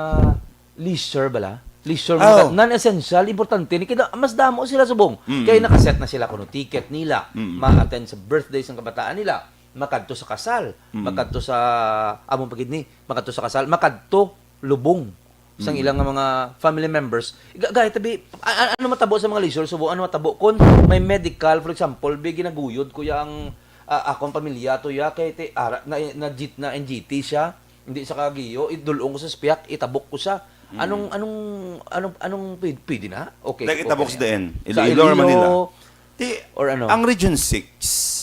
leisure bala? Leisure, Oh. mga non-essential, importante ni kaya mas damo sila subong. Mm. Kaya nakaset na sila kuno ticket nila, Mm. ma-attend sa birthday sang kabataan nila, makadto sa kasal, Mm. makadto sa among pagid ni, makadto sa kasal, makadto lubong sang Mm. ilang nga mga family members. Ga- Gaya tabi, a- a- ano matabo sa mga leisure subong? Ano matabo kung may medical, for example, bi ginaguyod ko ya ang ah, akong pamilya to ya kay ti ara na na, jit- na N G T siya. Hindi sa kagiyo, idulong ko sa spiyak, itabok ko siya. Anong anong anong anong pwede, pwede na? Okay. Like, Okay itabok na. sa din. Sa Iloilo, or Iloilo, Manila. Ti, or ano? Ang Region six,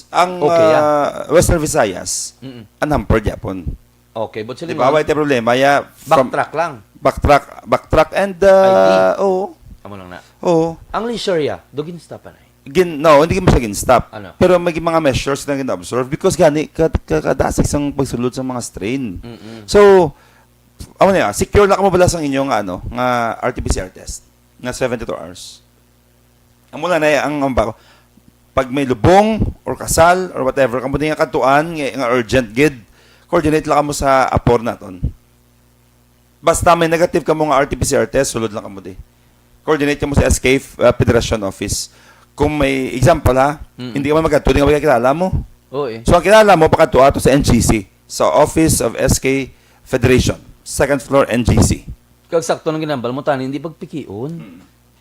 ang Okay, ah, Western Visayas, Mm-mm. unhampered yapon. Okay, but sa Di ba? Limon, Wala tayo problema. Ya, from, backtrack lang. Backtrack, backtrack and, uh, oo. Amo lang na. Oo. Ang leisure ya, do ginstop na eh. Gin, no, hindi mo siya gin-stop. Ano? Pero may mga measures na gina-observe because gani, ka, ka, kadasig sang pagsulod sa mga strain. Mm-mm. So, amo na, secure na kamo bala sang inyo nga, ano, nga R T P C R test nga seventy-two hours. Amo na na ang, ang ba-, pag may lubong or kasal or whatever, kamo din nga kadtuan, nga, nga urgent gid, coordinate lang kamo sa apor naton. Basta may negative kamo nga R T P C R test, sulod lang kamo di. Coordinate kamo sa S K, uh, Federation Office. Kung may example ha, Mm. hindi ka man magkadto, di nga magkakilala mo. Oo eh. So ang kilala mo, pakadto ato sa N G C, sa Office of S K Federation, second floor N G C. Kag sakto nang ginambal mo, tani, hindi pagpikion. Mm.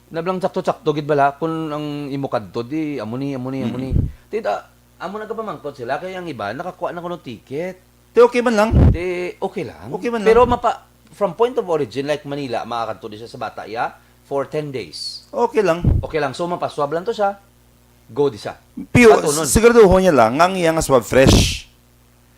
Nablang sakto-sakto gid bala kung ang imo kadto di amo ni, amo ni, amo ni. Mm. Tita, amo nagapamangkot sila kay ang iba nakakuha na kuno ticket. Di okay man lang. Di okay lang. Okay man lang. Pero mapa from point of origin like Manila makakadto di siya sa bata iya for ten days. Okay lang. Okay lang. So mapaswab lang to siya. Go di sa. Piyo, Patunon. Siguraduhon niya lang nga ang iya nga swab fresh.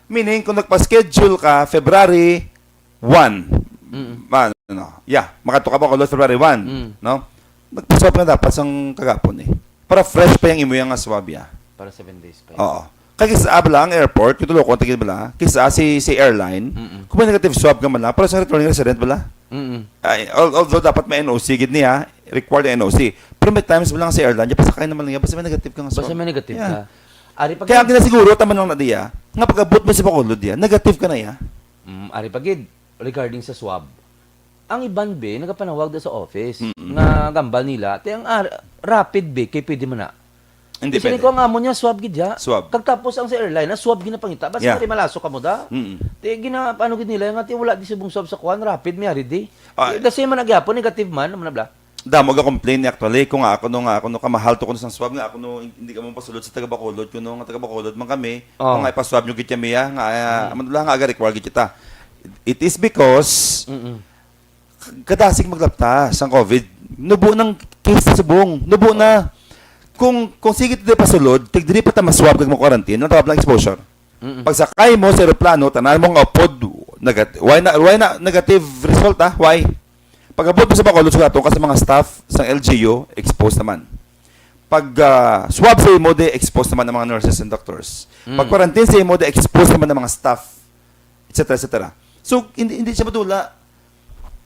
Meaning, kung nagpa-schedule ka February one, Mm-mm. ano, yeah, makadto ka Bacolod February one, Mm. no? Nagpa-swab na dapat sang kagapon eh. Para fresh pa yung imo nga swab, ya. Para seven days pa. Oo. Kay kis-a bala ang airport, yung tulo ko, tigil bala, kis-a si, si airline, Mm-mm. kung may negative swab ka man lang, pero sa returning resident bala, Mm-mm. ay, al- although dapat may N O C gid niya, required N O C. Pero may times bala nga si airline, yung pasakay naman lang niya, basta may negative ka nga Basta swab. may negative Yeah. ka. Ari pa Kaya ang gid. ginasiguro, tama lang na diya, nga pag-abot mo sa Bacolod diya, negative ka na ya. Mm, ari pa gid, regarding sa swab. Ang iban be, nagapanawag da sa office. Mm-mm. Nga gambal nila, ti ang ar- rapid be, kay pwede man na. Hindi Kasi pwede. ko ang amo niya, swab gid ya. Swab. Kagtapos ang sa airline, na swab gid na pangita. Basta Yeah. yeah. Malaso ka mo da. Mm. Ti gina, ano gid nila, nga ti wala di subong swab sa kuan, rapid, may ari di. Ah. Ti, the same man nagyapon, negative man, ano na bla. Damo ga complain ni actually kung nga ako no nga ako no kamahal to kuno sang swab nga ako no hindi ka mo pasulod sa taga Bacolod kuno nga taga Bacolod man kami Oh. kung nga ipaswab nyo gid kami ya nga uh, mm. Nga aga require gid kita. It is because Mm-mm. kadasig maglapta sang COVID. Nubo ng case sa subong. Nubo na. Kung kung sige tayo pasulod, tig diri pa ta maswab kag mo-quarantine, ang tawag lang exposure. Mm-mm. Pagsakay mo sa eroplano, tanan mo nga upod, negat- why na why na negative result ah? Why? Pag-abot mo sa Bacolod, sugaton ka sa mga staff sang L G U, exposed naman. Pag ah, swab sa imo, di exposed naman ang mga nurses and doctors. Mm. Pag quarantine sa imo, di exposed naman ang mga staff, et cetera, et cetera. So, hindi, hindi siya madula.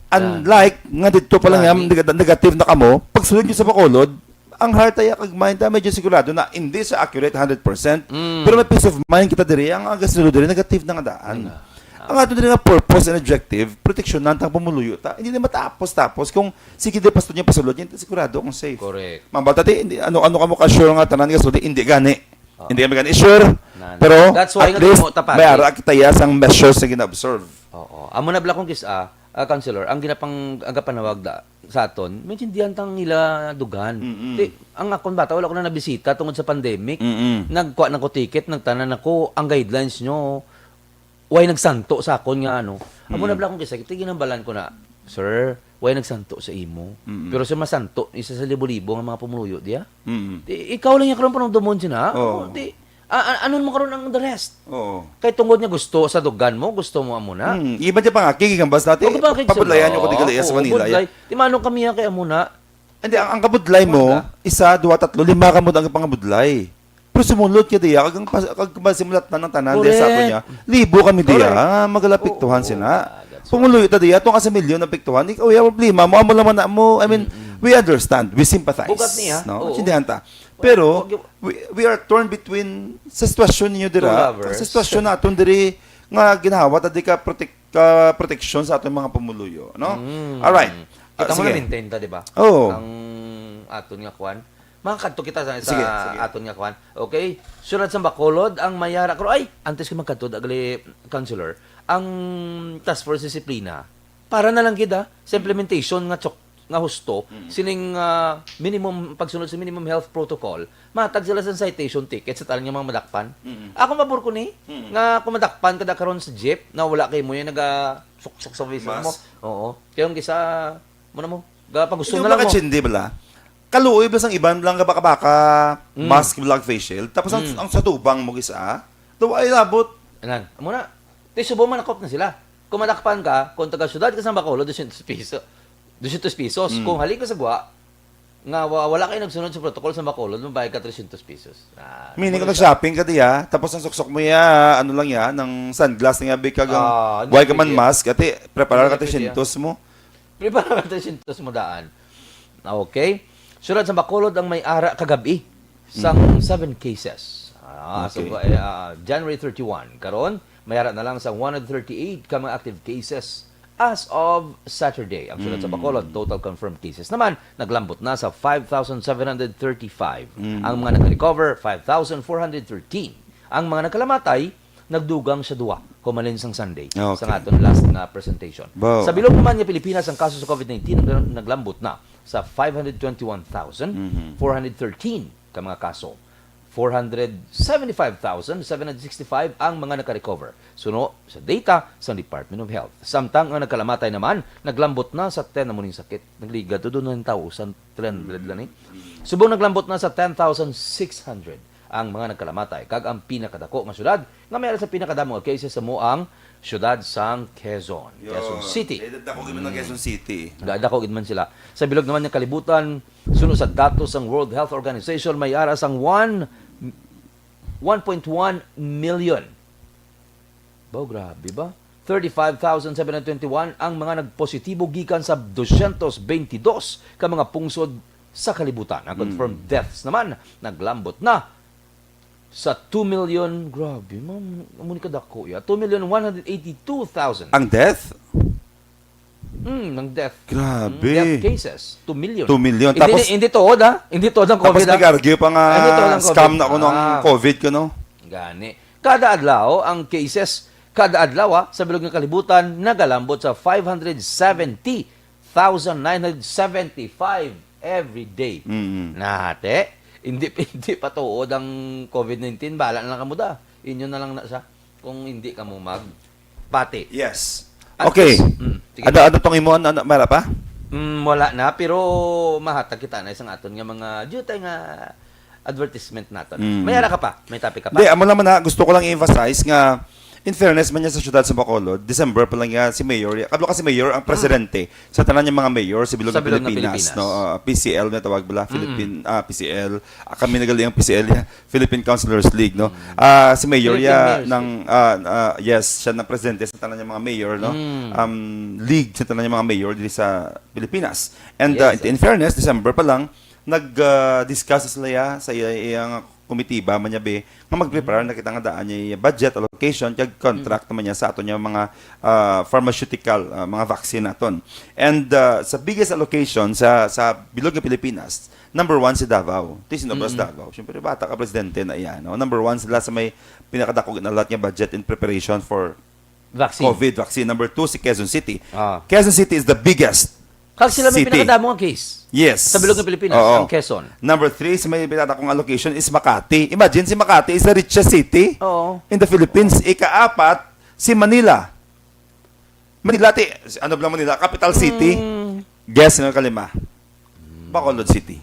Unlike nga dito pa lang Grabe. Yan, neg- negative na kamo, pag sulod nyo sa Bacolod, ang heart ay kag mind ta medyo sigurado na hindi sa accurate hundred percent, Mm. Pero may peace of mind kita diri. Ang aga sulod diri negative na nga daan. Nga. Ang ato diri nga purpose and objective, proteksyonan tang pumuluyo ta. Hindi na matapos-tapos kung sige di pastor niya pasulod niya, sigurado kung safe. Correct. Mambal tati, hindi ano ano kamo ka sure nga tanan nga sulod, hindi gani. Oo. Hindi kami gani sure. Nana. Pero That's why at nga least mo tapati. May ara kita ya sang measures nga gina-observe. Oo. Amo na bla kung kis-a, ah, counselor, ang ginapang ang gapanawag da sa aton, maintindihan tang ila dugan. Mm-mm. Ti, ang akon bata, wala ko na nabisita tungod sa pandemic. Mm-mm. Nagkuha na ko ticket, nagtanan ako, ang guidelines nyo, way nagsanto sa akon nga ano. Amo na Mm. bla kung kis-a, ti ginambalan ko na, sir, way nagsanto sa imo. Mm-mm. Pero sa masanto, isa sa libo-libo nga mga pumuluyo diya. Mm. Ti, ikaw lang yung karoon panagdumon siya na. Oo. Ti, a- a- ano mo karoon ang the rest? Oo. Kay tungod niya gusto sa dugan mo, gusto mo amo na. Hmm, iba di pa nga kigigambas dati. O, kapag Pabudlayan nyo ko di gali sa Oo, Manila. budlay. Ti manong kami yan kay amo na. Hindi, ang, ang kabudlay mo, Wala. Isa, duwa, tatlo, lima ka mo ang pangabudlay. Pero sumulod ka diya, kag ang pas- kag masimulat na ng tanan diya sa ato Correct. niya. Libo kami diya, Correct. ah, magalapiktuhan Oo, sila. ah, that's Pumuluyo ta diya, itong kasamilyon na piktuhan, ikaw yung problema mo, amo lang man na mo. I mean, we understand, we sympathize. Bugat niya, No? oo. Intindihan ta. Pero, Wag yung we, we are torn between sa sitwasyon niyo dira, Two lovers. Sa sitwasyon naton diri, nga ginahawa ta di ka protek- ka proteksyon sa aton mga pumuluyo, no? Mm. Alright. Kita Ah, mo sige. na-maintain ta, di ba? Oo. Ang aton nga kwan. Makakadto kita sa, sa Sige, sige. Aton nga kwan. Okay? Sunod sa Bacolod, ang Mayara. Pero ay, antes ko magkadto, dagali, counselor, ang task force disiplina, para na lang gid, ah, sa implementation nga chok, nga husto, sining ah, minimum, pagsunod sa minimum health protocol, matag sila sa citation ticket sa tanan nga mga madakpan. Mm. Ako mabor ko ni, Mm. nga kung madakpan ka da karon sa jeep, na wala kay mo yung naga suksok sa visa mo. Mask. Oo. Kaya yung kisa, mo na mo, ga pagusto Hindi na ba lang mo. Kachindi bala? Kaluoy ba sang iban lang nga baka-baka Mm. mask, bala, face shield? Tapos ang, Mm. ang sa tubang mo gisa, daw ay labot. Anan, amo na. Ti subo man nakop na sila. Kung madakpan ka, kung taga syudad ka sa Bacolod, dusyentos piso. Dusyentos pesos. Mm. Kung halin ka sa Gwa, nga wa- wala kayo nagsunod sa protocol sa Bacolod, mabayad ka tresyentos pesos. Ah, Meaning kung mura siya. Nag-shopping ka diya, tapos ang suksok mo ya, ano lang ya, ng sunglass nga big kag Ah, why ka man hindi. Mask, ati, prepara ka Hindi pwede, tresyentos mo. Prepara ka tresyentos mo daan. Okay. Syudad sa Bacolod ang may ara kagabi sang seven cases. Ah, Okay. so, eh, ah, January thirty-one. Karon, may ara na lang sa one hundred thirty-eight ka mga active cases as of Saturday. Ang syudad sa Bacolod, total confirmed cases naman, naglambot na sa five thousand seven hundred thirty-five. Ang mga nag-recover, five thousand four hundred thirteen. Ang mga nagkalamatay, nagdugang sa duwa, humalin sang Sunday, Okay. sa aton last nga presentation. Wow. Sa bilog naman nga Pilipinas, ang kaso sa COVID nineteen nag- naglambot na sa five hundred twenty-one thousand four hundred thirteen ka mga kaso. Four hundred seventy-five thousand seven hundred sixty-five ang mga nakarecover. Suno sa data sa Department of Health. Samtang ang nagkalamatay naman, naglambot na sa ten na muning sakit. Nagligad to doon ng tao sa three hundred lang eh. Subong naglambot na sa ten thousand six hundred ang mga nagkalamatay, kag ang pinakadako nga syudad nga may ara sa pinakadamo nga cases sa mo ang syudad sang Quezon, Quezon City. Eh, dako gid man ang Quezon City. Ga-, dako gid man sila. Sa bilog naman nga kalibutan, suno sa datos sang World Health Organization, may ara sang one, one point one million. Baw, grabe ba? Thirty-five thousand seven hundred twenty-one ang mga nagpositibo gikan sa dosyentos bentidós ka mga pungsod sa kalibutan. Ang confirmed Mm. deaths naman naglambot na sa two million. Grabe, ma'am, amo ni kadako ya. Two million one hundred eighty-two thousand. Ang death? Mm, ng death. Grabe. Mm, death cases, two million. Two million. Hindi Tapos ni-, hindi tuod, ha? Hindi tuod ang tapos COVID, ha? nag-argue pa nga Ah, hindi tuod ang scam COVID. na kuno ang Ah. COVID kuno. Gani. Kada adlaw, ang cases, kada adlaw, ha, sa bilog nga kalibutan, nagalambot sa five hundred seventy thousand nine hundred seventy-five every day. Mm. Nate, hindi, hindi pa tuod ang COVID nineteen. Bahala na lang kamo da. Inyo na lang na siya kung hindi kamo magpati. Yes. At Okay. least, mm, sige. Ano, ano tong imo? Ano, ano, mara pa? Mm, wala na, pero mahatag kita na isang aton nga mga jutay nga advertisement naton. Mm. May ara ka pa? May topic ka pa? Hindi, amo lang man na, gusto ko lang i-emphasize nga, in fairness man niya sa siyudad sa Bacolod, December pa lang niya si Mayor, kablo ka si Mayor ang Mm. presidente sa tanan niya mga mayor sa bilog Sa ng bilog ng Pilipinas, Pilipinas. no? Ah, P C L na tawag bala, Mm. Philippine, ah, P C L. Ah, kami nagali ang P C L, ya, Philippine Councilors League, no? Mm. Ah, si Mayor, Philippine ya, Mayors ng, League. ah, ah, yes, siya ang presidente sa tanan niya mga mayor, no? Mm. Um, league sa tanan niya mga mayor diri sa Pilipinas. And, Yes, ah, sir. in fairness, December pa lang, nag, ah, discuss sila, ya, sa iya, iyang komitiba man niya, be, nga magpreparar Mm. na kita nga daan niya budget allocation kag contract Mm. naman niya sa aton niya mga, ah, pharmaceutical, ah, mga vaccine naton. And, ah, sa biggest allocation sa, sa bilog nga Pilipinas, number one si Davao. Ti sino ba sa Mm. Davao? Siyempre, bata ka presidente na iya, no? Number one sila sa may pinakadako nga allot nga budget in preparation for Vaccine. COVID vaccine. Number two, si Quezon City. Ah. Quezon City is the biggest Kag sila may city. pinakadamo nga case Yes. sa bilog ng Pilipinas, Oo. ang Quezon. Number three, sa may pinakadakong allocation is Makati. Imagine, si Makati is the richest city Oo. in the Philippines. Ikaapat, si Manila. Manila, ti, ano ba lang Manila? Capital city. Mm. Guess nga kalima. Bacolod City.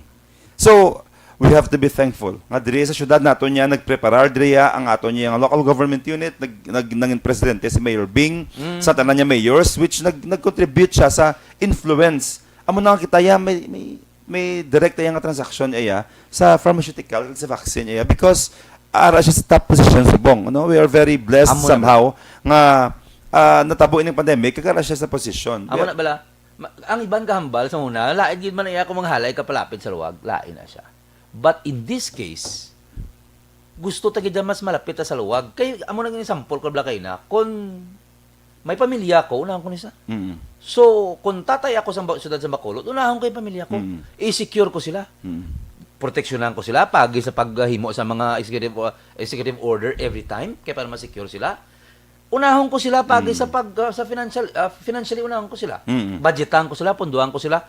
So, we have to be thankful nga diri sa syudad nato niya nagpreparar diri ang ato niya nga local government unit, nag, nag, nangin presidente si Mayor Bing, Mm. sa tanan niya mayors, which nag, nag-contribute siya sa influence. Amo na nga kita ya, may, may, may direct ya nga transaction iya sa pharmaceutical, sa vaccine iya, because ara siya sa top position subong, no? We are very blessed Amo na ba? somehow nga, ah, natabo ining pandemic, kag ara siya sa position. Amo Yeah. na bala, Ma-, ang iban kahambal sa una, lain gid man iya kung manghalay ka palapit sa luwag, lain na siya. But in this case, gusto ta gid mas malapit ta sa luwag. Kay amo nang example ko bala kay na, kung may pamilya ko, unahon ko ni sa. Mm. So, kung tatay ako sa ba-, siyudad sa Bacolod, unahon ko yung pamilya ko. Mm. I-secure ko sila. Mm. Proteksyonan ko sila pagi sa paghimo sa mga executive, uh, executive order every time, kaya para ma-secure sila. Unahon ko sila pagi Mm. sa pag, uh, sa financial, uh, financially unahon ko sila. Mm. Budgetan ko sila, punduan ko sila.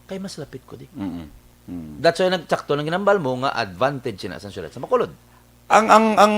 Kay mas lapit ko di. Mm. Mm. That's why nagtsakto ng ginambal mo nga advantage sina sa siyudad sa Bacolod. Ang, ang, ang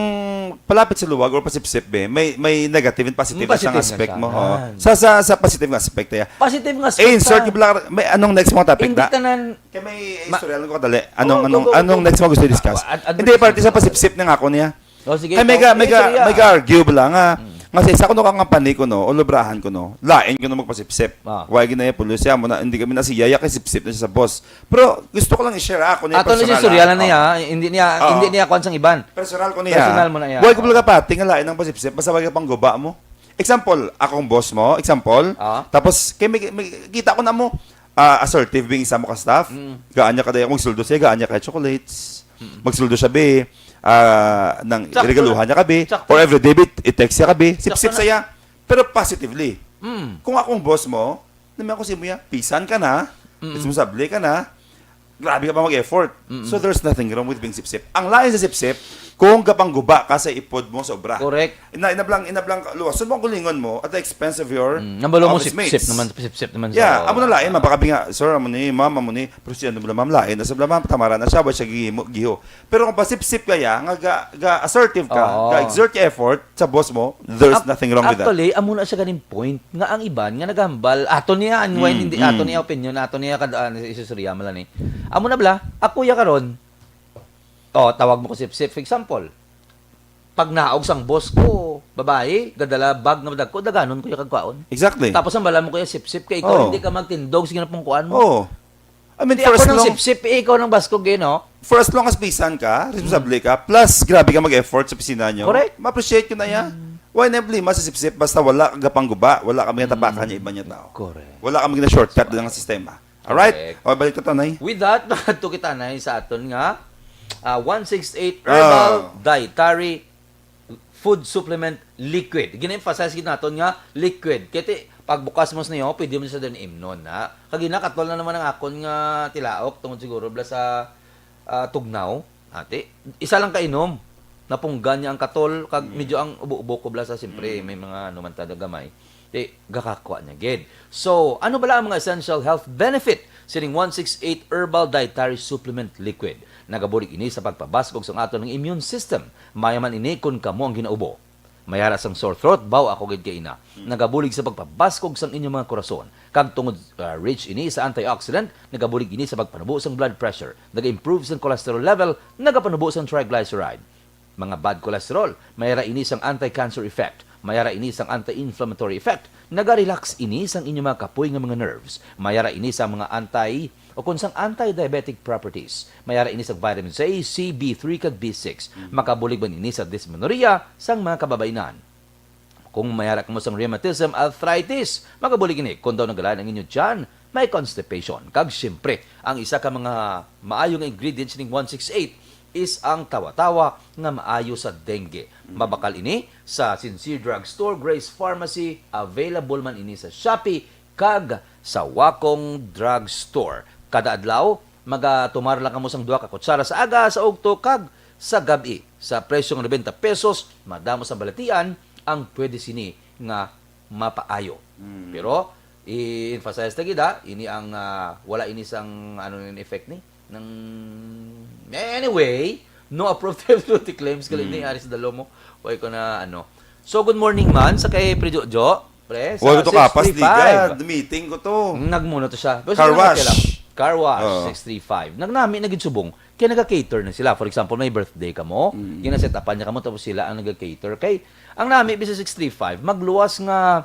palapit sa luwag or pasipsip, be, may, may negative and positive Mm, na siyang positive na aspect siya. mo, ho. Yan. Sa, sa, sa positive nga aspect, ya. Positive nga aspect Eh, insert sa yung black, may anong next mo topic Hindi na? tanan Kaya may Ma- istorya lang ko kadali. Anong, Oo, anong, go, go, anong go. next mo gusto i-discuss? Ah, ad-, Hindi, advertisement parte sa ko. pasipsip na nga ako niya. Oh, sige. Ay, may ga-, Oh, may ga-, istorya. may ga-argue bala nga, Mm. nga sa isa ko no kang company ko no, o lubrahan ko no, lain ko no magpasipsip. Ah. Why ginaya pulis siya mo na, hindi kami nasiyaya kay sipsip na siya sa boss. Pero gusto ko lang i-share ako niya Ato na si personal, istorya ah. lang niya, Oo. hindi niya, Oo. hindi niya kuwan sang iban. Personal ko niya. Personal mo na iya. Why ko bala kapati nga lain ang pasipsip, basta wag pang guba mo. Example, akong boss mo, example. Ah. Tapos, kay may, may, kita ko na mo, ah, assertive being isa mo ka staff. Mm. Gaan niya kada akong suldo siya, gaan niya kay chocolates. Mm. Magsuldo siya, be. Ah, nang Sakto regaluhan lang. niya ka, be. Sakto Or lang. every day, be, i-text siya ka, be. Sakto Sip-sip lang. saya. Pero positively. Mm. Kung akong boss mo, naman ako si mo yan, pisan ka na, Mm. responsable ka na, grabe ka pa mag-effort. Mm-mm. So there's nothing wrong with being sip-sip. Ang lain sa sip-sip, kung gapangguba ka sa ipod mo sa obra. Correct. Ina-, inablang, inablang ka, luwason mo ang kulingon mo at the expense of your Mm, nambalo mo office sip-sip mates. naman, sip-sip naman sa Yeah, amo na lain, mapakabi nga, "Sir, amo ni, ma'am, amo ni." Pero si ano bala, ma'am, lain. Asa bala, ma'am, tamara na siya, ba siya gihimo, giho. Pero kung pasipsip kaya, nga ga, ga assertive ka, Oo. ga exert ka effort sa boss mo, there's Ac-, nothing wrong with that. Actually, amo na siya ganing point nga ang iban nga naghambal, ato niya, ang wine, Mm, hindi, ato mm. niya opinion, ato niya kad-, ah, isusuriya mo lang ni. Amo na bala, ako ya karon, oh, tawag mo ko sipsip, for example, pag naog sang boss ko, babae, gadala bag nga madagko, daganon ko ya kag kwaon. Exactly. Tapos ang bala mo ko ya sipsip, kay ikaw Oh. hindi ka magtindog, sige na pong kuan mo. Oh. I mean, Di for ako as nang long sipsip, eh, ikaw nang baskog, eh, no? for as long as bisan ka, responsable ka, plus grabe ka mag-effort sa opisina nyo, Correct. ma-appreciate ko na yan. Why na yung problema sa sipsip basta wala ka gapangguba, wala kami natapakan niya iba niya tao. Correct. Wala kami na-shortcut doon ng sistema. Alright? Correct. O, balik ko, Tanay. With that, makadto kita na sa aton nga, ah, one six eight Ah. Herbal Dietary Food Supplement Liquid. Gina-emphasize gid naton nga liquid. Kaya ti, pagbukas mo sa niyo, pwede mo sa din imnon, ha? Kag ina, katol na naman ang akon nga tilaok tungod siguro bala sa, ah, tugnaw. Ati, isa lang ka inom. Napunggan niya ang katol, kag Mm. medyo ang ubo-ubo ko bala sa, siyempre, Mm. may mga ano man tayo gamay. Ti, gakakwa niya gid. So, ano bala ang mga essential health benefit sining one six eight Herbal Dietary Supplement Liquid? Nagabulig ini sa pagpabaskog sang aton nga immune system. Maya man ini kon kamo ang ginaubo. Mayara sang sore throat, baw ako gid kay ina. Nagabulig sa pagpabaskog sang inyong mga korason. Kag tungod, ah, rich ini sa antioxidant, nagabulig ini sa pagpanubo sang blood pressure, naga-improve sang cholesterol level, nagapanubo sang triglyceride. Mga bad cholesterol, mayara ini sang anti-cancer effect, mayara ini sang anti-inflammatory effect, naga-relax ini sang inyong mga kapoy nga mga nerves, mayara ini sang mga anti o kung sang anti-diabetic properties, mayara ini sang vitamin A, C, B three, kag B six. Mm. Makabulig man ini sa dysmenorrhea sang mga kababainan. Kung mayara kamo sang rheumatism, arthritis, makabulig ini kon daw nagalain ang inyo tiyan, may constipation. Kag siyempre, ang isa ka mga maayo nga ingredients ning one six eight is ang tawa-tawa nga maayo sa dengue. Mm. Mabakal ini sa Sincere Drugstore, Grace Pharmacy, available man ini sa Shopee kag sa Wakong Drugstore. Kada adlaw, magatumar lang kamo sang duha ka kutsara sa aga, sa ugto, kag sa gab-i. Sa presyo nga nobenta pesos, madamo sa balatian ang pwede sini nga mapaayo. Mm. Pero, i-emphasize ta gid, ha, ini ang, ah, wala ini sang, ano, ning effect ni, nang, anyway, no approved health claims ka Mm. ni Aris Dalomo. Why ko na, ano. So, good morning man sa kay Pre Jojo, pre, sa Why ko to kapas, six three five. Ligad? Meeting ko to. Nagmuna to siya. Pero Car siguro wash. okay lang. Car wash, Oo. six three five. Nagnami na gid subong. Kaya naga-cater na sila. For example, may birthday ka mo, Mm. gina-set-upan niya ka mo, tapos sila ang naga-cater. Kay, ang nami, bisa six three five, magluwas nga,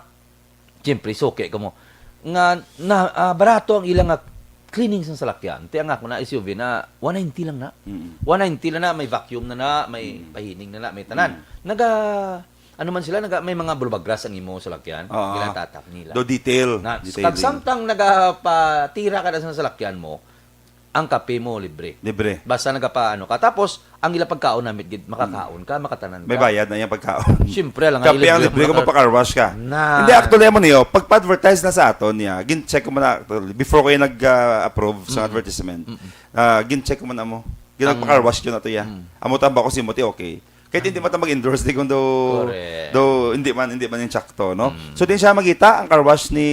siyempre, suki ka mo, nga, na, ah, barato ang ilang nga cleaning sa salakyan. Ti ang ako na S U V na one ninety lang na. Mm. One ninety lang na, may vacuum na na, may Mm. pahining na na, may tanan. Mm. Naga, ano man sila, naga, may mga bulbagras ang imo salakyan. Oo. Ginatatap nila. Do detail. Na, Detailing. Kag samtang nagapatira ka na sa salakyan mo, ang kape mo libre. Libre. Basta nagapa-, ano ka. Tapos, ang ila pagkaon namit gid, makakaon ka, makatanan May ka. bayad na yung pagkaon. Siyempre, lang, Kape ang libre libre mo kung ka- magpa-car wash ka. Na. Hindi, actually, amo niyo, pagpa-advertise na sa aton niya, gin-check ko man na, actually, before ko yung nag-approve sa Mm. advertisement, Mm. ah, gin-check ko man amo. Ang Ginagpa-car wash yun na to, ya. Mm. Amo tamba ko si Moti, okay. Kahit hindi man ta mag-endorse, di kung do, Correct. do, hindi man, hindi man yung tsakto, no? Mm. So, din siya magita ang car wash ni,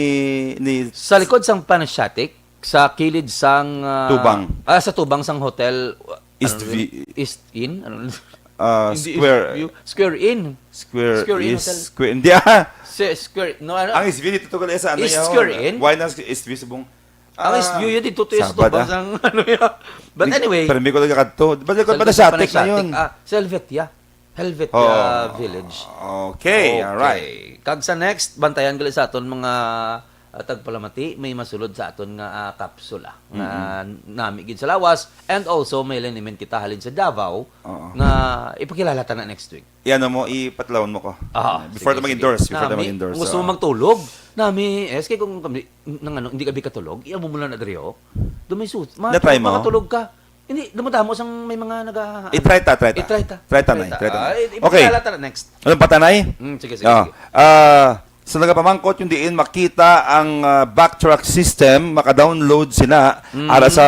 ni Sa likod sang Panasiatic, sa kilid sang, ah, Tubang. ah, sa Tubang sang hotel, East ano V. yun? East Inn? Ano? Ah, Hindi Square. East View. Square Inn. Square Square Inn East, Hotel. Square, hindi, ah. Si-, Square, no, ano? Ang East View dito to, sa ano, East yung Square Inn? Why na East View, subong? Ang Ah, East View yun, dito to yung sa Sabado, Tubang ah. sang, ano yun. But Di-, anyway, pero hindi ko lang kadto. Balik ko Sa pa na likod sa sa Atik na Panasiatic, yun. ah, sa Helvetia. Helvetia Oh, Village. okay, Okay. alright. Kag sa next, bantayan gali sa aton mga, ah, tagpalamati, may masulod sa aton nga, ah, kapsula nga Mm-mm. nami gid sa lawas, and also may liniment kita halin sa Davao Oo. nga ipakilala ta na next week. Yan mo, ipatlawon mo ko. Ah, Before sige, ta mag-endorse, sige. before ta Nami, mag-endorse, gusto mo oo. magtulog? Nami, S K, kung kami, nang ano, hindi ka bi katulog, iabo mo lang na diri, oh. Doon may suit. Ma-, Na-try mo? makatulog ka. Hindi, dumadamo sang may mga naga-, I-try ta, try ta. I-try ta. Try ta, Nay, try ta. Ah, i-, Okay. ipakilala ta na next. Anong pa ta, Nay? Mm, sige, sige, Oh. sige. Ah, sa nagapamangkot yung diin makita ang, ah, backtrack system, maka-download sina Mm. ara sa,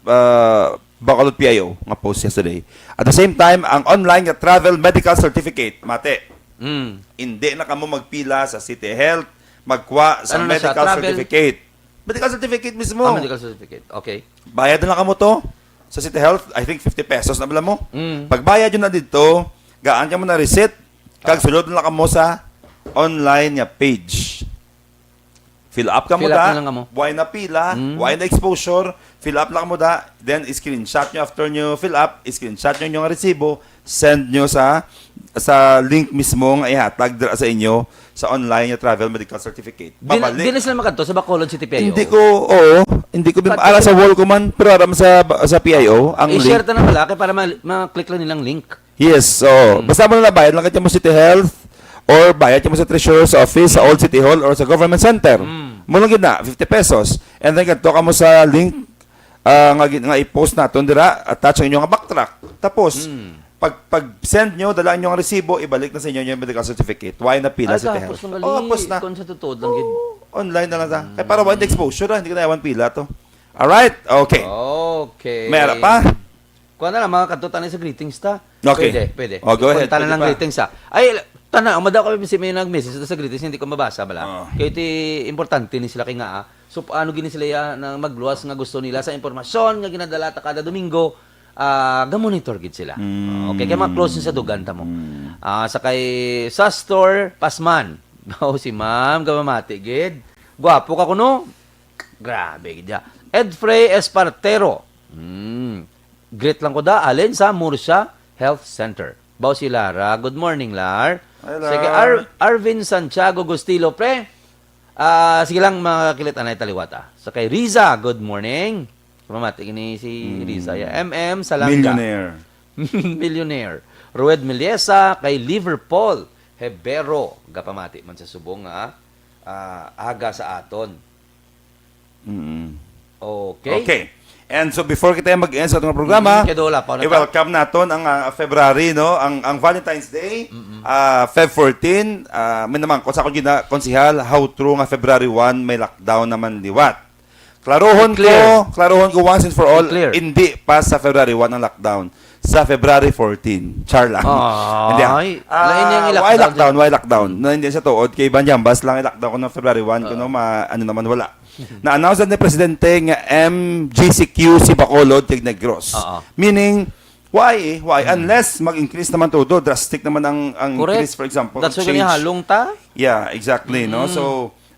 ah, Bacolod P I O nga post yesterday. At the same time, ang online nga travel medical certificate, mati. Mm. Hindi na kamo magpila sa City Health, magkuha sa Ano na siya? medical Travel? certificate. Medical certificate mismo. Ah, medical certificate. Okay. Bayad na lang kamo to sa City Health, I think fifty pesos na bala mo. Mm. Pagbayad yun na dito, gaan ka mo na receipt, kag sulod na lang kamo sa online nga page. Fill up ka mo Fill up da, na lang kamo. Why na pila, Mm. why na exposure, fill up lang mo da, then screenshot nyo after nyo fill up, screenshot nyo yung resibo, send nyo sa sa link mismo nga ihatag dira sa inyo sa online nga travel medical certificate. Di na, Pabalik. di na sila makadto sa Bacolod City P I O. Hindi ko, oo, hindi ko bin, Pati- ara sa wall ko man, pero aram sa sa P I O ang I-share link. Ta na pala kay para ma- ma-click lang nilang link. Yes, so basta mo na bayad lang ka mo City Health or bayad ka mo sa Treasurer's Office, sa Old City Hall or sa Government Center. Mm. Mo lang gid na, fifty pesos. And then kadto ka mo sa link ah, nga, gin- nga i-post naton dira, attach ang inyong backtrack. Tapos, Mm. pag pag-send nyo, dala ang inyong resibo, ibalik na sa inyo yung medical certificate. Why na pila Ay, sa City tapos Health? nang gali. Oh, tapos na. Kung sa tutuod lang gid. Oo, online na lang ta. Kaya para wide exposure, ah, hindi ko na yawan pila to. Alright, okay. Okay. May ara pa? Kuha na lang, mga kadto tayo sa greetings ta. Okay. Pwede, pwede. Oh, go ahead, Punta na pwede lang pa. Greetings ta. Ay, tana, ang madaw kami si may nag-message ta sa greetings, hindi ko mabasa bala. Oh. Kaya ti importante ni sila kay nga, ah. So, ano gini sila ya, na magluwas nga gusto nila sa impormasyon nga ginadala ta kada Domingo, ah, ga-monitor gid sila. Mm. Okay, kaya mga close sa dugan ta mo. Mm. Ah, sa kay Sastor Pasman. Oh, si Ma'am, gamamati gid. Gwapo ka kuno. Grabe gid ya. Edfrey Espartero. Hmm. Greet lang ko da, alin sa Murcia Health Center. Bao si Lara. Good morning, Lar. Hi, Sige, Lar. Ar- Arvin Santiago Gustilo, pre. Ah, sige lang, mga kilit anay taliwat, ah. Sa kay Riza, good morning. Mamati ni si Hmm. Riza. Ya. M M Salanga. Millionaire. Millionaire. Rued Meliesa, kay Liverpool. Hebero, gapamati man sa subong nga ah, aga sa aton. Mm. Okay. Okay. And so before kita mag-end sa atong programa, Mm, kay Dola, pa na ta. I-welcome naton ang ah, February, no? Ang ang Valentine's Day, ah, Feb fourteen, ah, may naman ko sa akong gina konsehal, how true nga February one may lockdown naman liwat. Klarohon Clear. ko, klarohon ko once and for all, Clear. Hindi pa sa February one ang lockdown. Sa February fourteen. Char lang. Ay, Hindi, ah. lain niyang Ah, i-lockdown why lockdown? din. Why lockdown? No, hindi sa tuod. Kay Banyambas lang i-lockdown ko ng February one. Kuno, Oo. ma, ano naman, wala. Na-announce na ni Presidente nga M G C Q si Bacolod kag Negros. Oo. Meaning, why? Why? Unless mag-increase naman todo, drastic naman ang, ang Correct. increase, for example, That's why change. Halong ta. Yeah, exactly, no? Mm. So,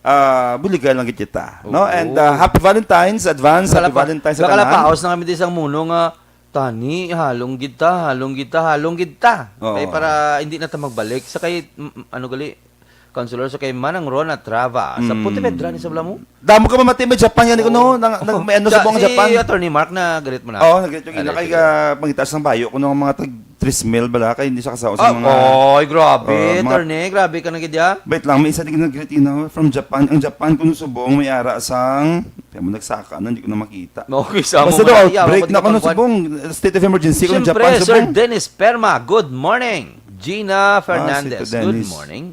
ah, buligay lang gid kita, no? Oo. And ah, happy Valentine's, advance, happy Kalapa- Valentine's sa Kakalapaos tanan. na kami di sang muno nga, "Tani, halong gid ta, halong gid ta, halong gid ta." Oo. Kay para hindi na ta magbalik. Sa kay, mm, ano gali, Councilor, sa kay Manang Rona Trava. Sa Mm. Pontevedra ni sa Balamu. Damo ka mamati, may Japan yan, no? Nang, nang, may ano sa buong Si Japan? Attorney Mark na galit mo na. Oo, nag-greet yung Ano, ina kay sige. ah, pangita sa bayo kuno ang mga tag tres mil bala kay hindi sa kasaw sa Ah, mga oy, grabe, Oh, mga attorney, grabe ka na gid ya. Wait lang, may isa din nag-greet, you know, from Japan. Ang Japan kuno subong may ara sang, kaya mo nagsaka na, hindi ko na makita. Okay, sa Basta mo daw man, yawa outbreak ko na di kuno kapangkuan. subong, state of emergency kuno Siyempre, Japan Sir subong. Dennis Perma, good morning. Gina Ah, si Fernandez, Tito good Dennis. morning.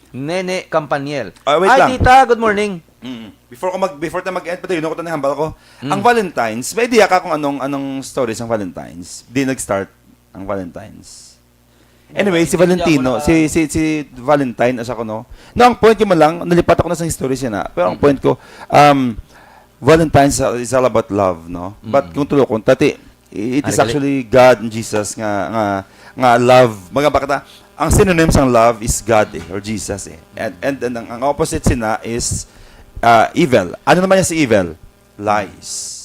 Nene Campaniel. Ah, wait Ay, lang. tita, good morning. Mm. Before ko mag before ta mag-end, pati yun ako tanay hambal ko. Mm. Ang Valentine's, may idea ka kung anong anong story sang Valentine's? Di nag-start ang Valentine's. Anyway, si Hindi Valentino, ako naka- si si si Valentine asa ko, no? No, ang point ko man lang, nalipat ako na sa history siya na. Pero ang Mm. point ko, um, Valentine's is all about love, no? But Mm. kung tulukon, tati, it is Ari, actually God and Jesus nga nga nga love. Mga bakta, ang synonym sang love is God eh, or Jesus eh. And and, and ang, ang opposite sina is uh, evil. Ano naman yung si evil? Lies.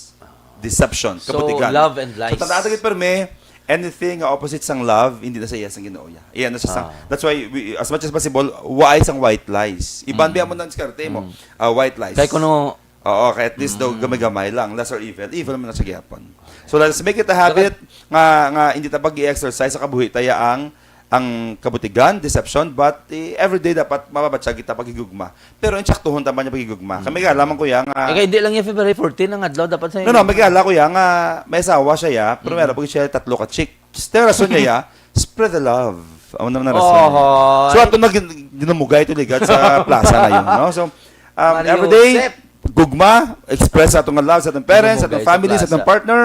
Deception. So, Kabutigan. love and lies. So, tandaan ta gid, perme, anything nga opposite sang love, hindi na sa iya sang Ginoo ya. Iyan na siya sang, Ah. that's why, we, as much as possible, why sang white lies. Iban Mm. biya mo nang diskarte mo, Mm. ah, white lies. Kay kuno, Oo, kaya at least daw Mm. gamay-gamay lang, less or evil. Evil man na siya gihapon. So let's make it a habit nga nga hindi ta pag-i-exercise sa kabuhi ta ya ang ang kabutigan, deception, but eh, everyday dapat mababatsyag kita paghigugma. Pero insaktuhon ta man yung paghigugma. Mm. Kami kala man ko ya nga eh, kay hindi lang yung February fourteen ang adlaw dapat sa No, no, may kala ko ya nga may asawa siya ya, pero Mm. meron pa siya tatlo ka chick. Pero rason niya ya, spread the love. Amo naman na rason niya. Ohoy. So ato na gin- ginamugay ito ligad sa plaza ngayon, no? So um, Mario everyday, Joseph. Gugma, express sa atong love sa atong parents, sa atong Gumugay sa family, sa atong plaza. Partner.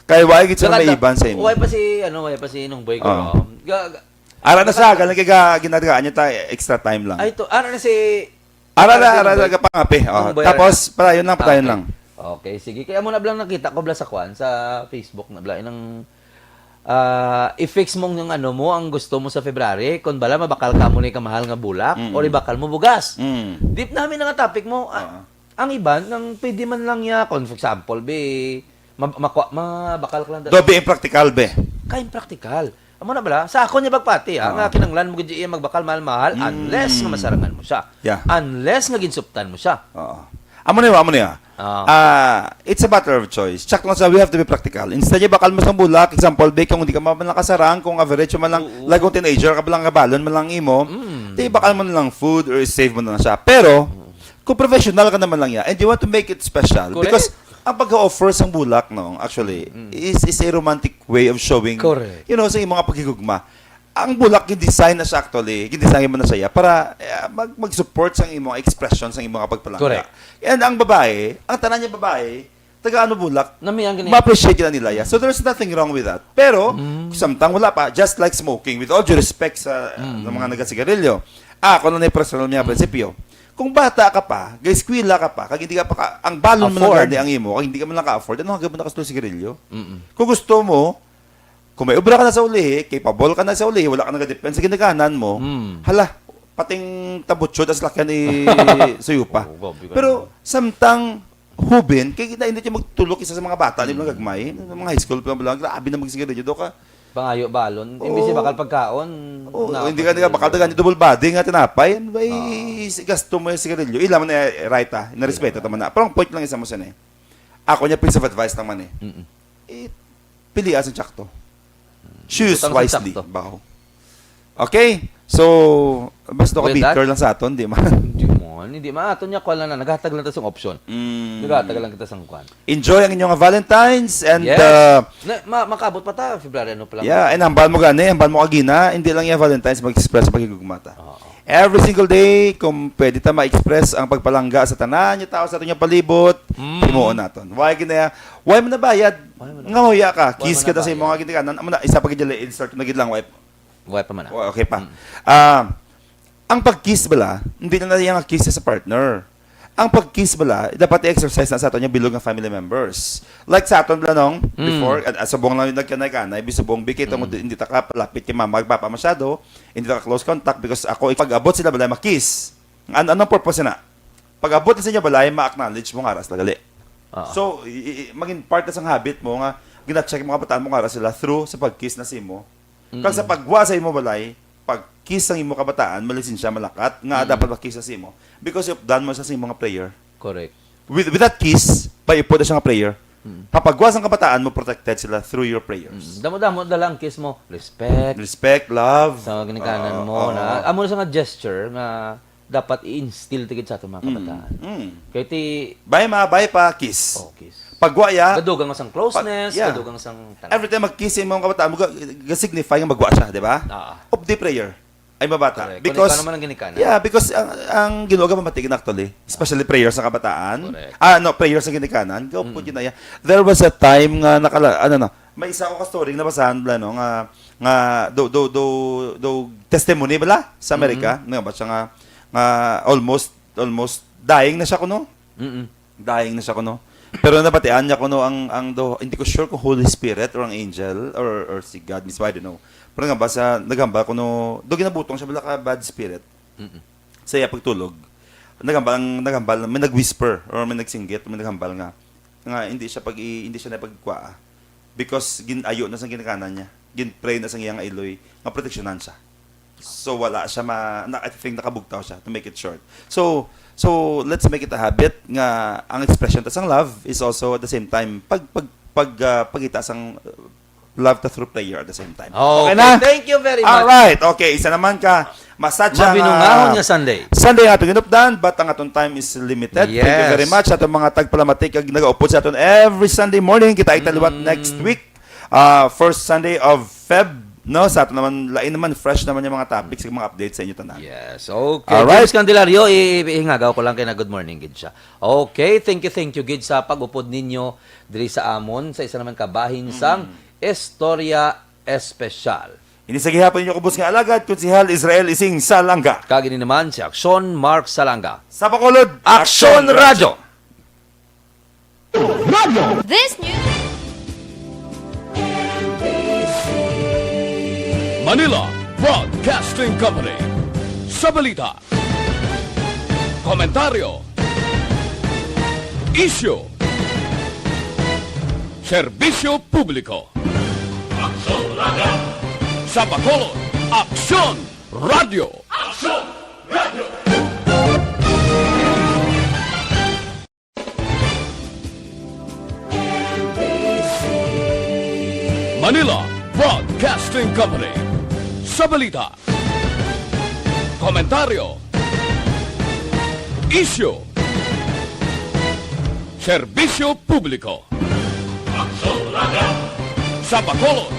Kay why gid sa may Gaganda. Iban sa imo? Why pa si, ano, why pa si Nung Boy Ah. Grom? Ga- ga- Ara na sa, galing kay ga-, ginatagaan niya ta extra time lang. Ay, to, ara na si... Ara ara na, si ara Nung na, Boy. Kapangapi. Oh. Nung Boy, Tapos, ara na. padayon lang, padayon Okay. lang. Okay, sige. Kaya mo na lang nakita ko bla sa kwan, sa Facebook na bla, inang ah, i-fix mo yung ano mo, ang gusto mo sa February, kung bala mabakal ka mo ni kamahal nga bulak, Mm. or ibakal mo bugas. Mm. Deep namin nga topic mo, ah, Oo. ang iban, nang pwede man lang niya, kung for example, be, ma- makwa- mabakal ka lang. Do being practical, be. Kain practical. Amo na bala, sa ako niya magpati, ah, Oo. nga kinanglan mo gid iya magbakal mahal-mahal, Mm. unless nga masarang mo siya. Yeah. Unless nga ginsuptan mo siya. Oo. Amo na yun, amo na yun. Ah. Ah, it's a matter of choice. Check lang sa, we have to be practical. Instead niya bakal mo sa bulak, example, be, kung hindi ka man lang kasarang, kung average man lang, Oo. like kung teenager ka pa lang, kabalon man lang imo, Mm. di bakal mo na lang food or save mo na lang siya. Pero, kung professional ka naman lang yan, and you want to make it special, Correct. because ang pag-offer sang bulak, no, actually, Mm. is, is a romantic way of showing, Correct. you know, sa imong paghigugma. Ang bulak, gin-design na siya actually, gin-design mo na siya para eh, mag, mag-support sa imong expression, sa imong pagpalangga. Correct. And ang babae, ang tanan niya babae, tagaan mo bulak, Nami ang gani- ma-appreciate na nila. Yeah. So there's nothing wrong with that. Pero, Mm. samtang wala pa, just like smoking, with all due respect sa, Mm. ng mga nagasigarilyo, ah, ako na yung personal niya prinsipyo. Kung bata ka pa, ga-eskwela ka pa, kag hindi ka pa ka, ang balon mo lang Afford. gani ang imo, kag hindi ka man lang ka-afford, ano hanggang mo nakasulo sigarilyo? Mm-mm. Kung gusto mo, kung may obra ka na sa ulihi, capable ka na sa ulihi, wala ka nagadepensa sa ginikanan mo, Mm. hala, pating tabutsod as lakyan ni Suyupa. Oh, grabe ka Pero naman. samtang hubin, kay kita hindi siya magtulok isa sa mga bata, di ba gagmay, mga high school pa lang, grabe na magsigarilyo daw ka. Pangayo balon. Oo. Imbis bakal pagkaon. Oo, na- hindi ka nila bakal, tagaan double body nga tinapay. Ano ba, Oo. i- gasto mo yung sigarilyo. Ilam na right, ah. Narespeto naman na. Pero ang point lang isa mo siya eh. Ako niya piece of advice naman eh. Mm-mm. Eh, pilian sa tsakto. Choose Butang sa wisely. tsakto. Baho. Okay. So, basta ka With that, bitter lang sa aton, di man. Hindi man. Hindi man. Ato niya, kuha lang na. Naghatag lang ta sang option. Mm. Naghatag lang kita sang kwan. Enjoy ang inyong Valentine's and Yes. uh, Na, ma- makabot pa ta, February ano pa lang. yeah, and hambal mo gani, hambal mo kagina, hindi lang yung Valentine's mag-express sa paghigugma ta. Oo. Every single day, kung pwede ta ma-express ang pagpalangga sa tanan yung tao sa aton yung palibot, Mm. himuon naton. Why gina, why mo nabayad? Why mo Nga huya ka, Why kiss mo kita sa nabayad? imong ginikanan. Amo na, isa pa gid, insert na gid lang, wife. Why pa man na? Oh, okay pa. Mm. Ah, ang pag-kiss bala, hindi na na yung kiss sa partner. Ang pag-kiss bala, dapat i-exercise na sa aton yung bilog nga family members. Like sa aton bala nung, Mm. before, at, at subong lang yung nagkanay-kanay, bisubong bikit, Mm. hindi ta ka palapit kay mama ag papa masyado, hindi ta ka close contact because ako, pag-abot sila bala, makiss. An anong purpose na? Pag-abot sa inyo balay, ma-acknowledge mo nga aras lagali. Ah. So, i- i- maging part na sang habit mo nga gina-check mo kabataan mo nga aras sila through sa pag-kiss na sa imo. Kag sa Mm-mm. pagwa sa imo balay, pag-kiss ang imo kabataan, malisin siya malakat nga Mm. dapat mag-kiss na sa imo because you've done mo sa imo nga prayer. Correct. With, with that kiss, paipod na siya nga prayer. Mm. Kapagwa sang kabataan mo, protected sila through your prayers. Mm. Damo-damo dala ang kiss mo. Respect. Respect, love. Sa ginikanan Oo, mo oo. na. Amo sa nga gesture nga dapat i-instill tigid sa aton mga Mm, kabataan. mm. Kay ti Bay ma, bay pa, kiss. Oh, kiss. Pagwa ya, Gadugang sang closeness, Yeah. gadugang sang tanan. Every time mag-kiss yung mga kabataan mo, ga- ga-signify nga magwa siya, di ba? Ah. Of the prayer. Ay mabata. Correct. Because, Kung ikaw naman ang ginikanan. Yeah, because ang, ang Ginoo ka mamatigan actually, especially prayer sa kabataan. Correct. Ah, no, prayer sa ginikanan. Go put Mm. yun na yan. There was a time nga nakala, ano na, may isa ko ka story na basahan bala, no, nga, nga do, do, do, do testimony bala sa Amerika. Mm. Nga ba siya nga, nga almost, almost dying na siya kuno. Mm-mm. Dying na siya kuno. Pero nabatian niya kuno ang, ang do, hindi ko sure kung Holy Spirit or ang angel or, or si God mismo, I don't know. Pero nga ba sa, naghambal kuno, do ginabutong siya bala ka bad spirit. Mm-mm. Sa iya pagtulog. Naghambal, ang naghambal, may nag-whisper or may nagsinggit, may naghambal nga, nga hindi siya pag hindi siya na pagkuha. Because gin-ayo na sa ginikanan niya. Gin-pray na sa iyang iloy nga proteksyonan siya. So wala siya ma na, I think nakabugtaw siya, to make it short. So so let's make it a habit nga ang expression ta sang love is also at the same time pag pag pag ah, pagita sang uh, love ta through prayer at the same time. Okay, Okay na? Thank you very much. All right. Okay, isa naman ka masadya Mabinungahon nga Sunday. Sunday nga atong inupdan, but ang atong time is limited. Thank you Yes. very much sa atong mga tagpalamatik ag nagaupod sa aton every Sunday morning. Kita ay taliwat Mm. next week. Uh, first Sunday of Feb No, sa ato naman, lain naman, fresh naman yung mga topics, yung mga updates sa inyo tanan. Yes. Okay. Alright. James Candelario, i- i- ihingagaw ko lang kay na good morning gid siya. Okay, thank you, thank you gid sa pag-upod ninyo diri sa amon sa isa naman ka bahin sang Istorya Espesyal. Ini sa gihapon ninyo kubos nga alagad, Konsehal Israel Ising Salanga. Kag ini naman si Aksyon Mark Salanga. Sa Bacolod, Aksyon Radyo! This news. Manila Broadcasting Company. Sa balita, komentaryo, isyu, serbisyo publiko. Sa Bacolod, Aksyon Radyo. Manila Broadcasting Company. Sa balita, komentaryo, isyu, serbisyo publiko. Sa Bacolod,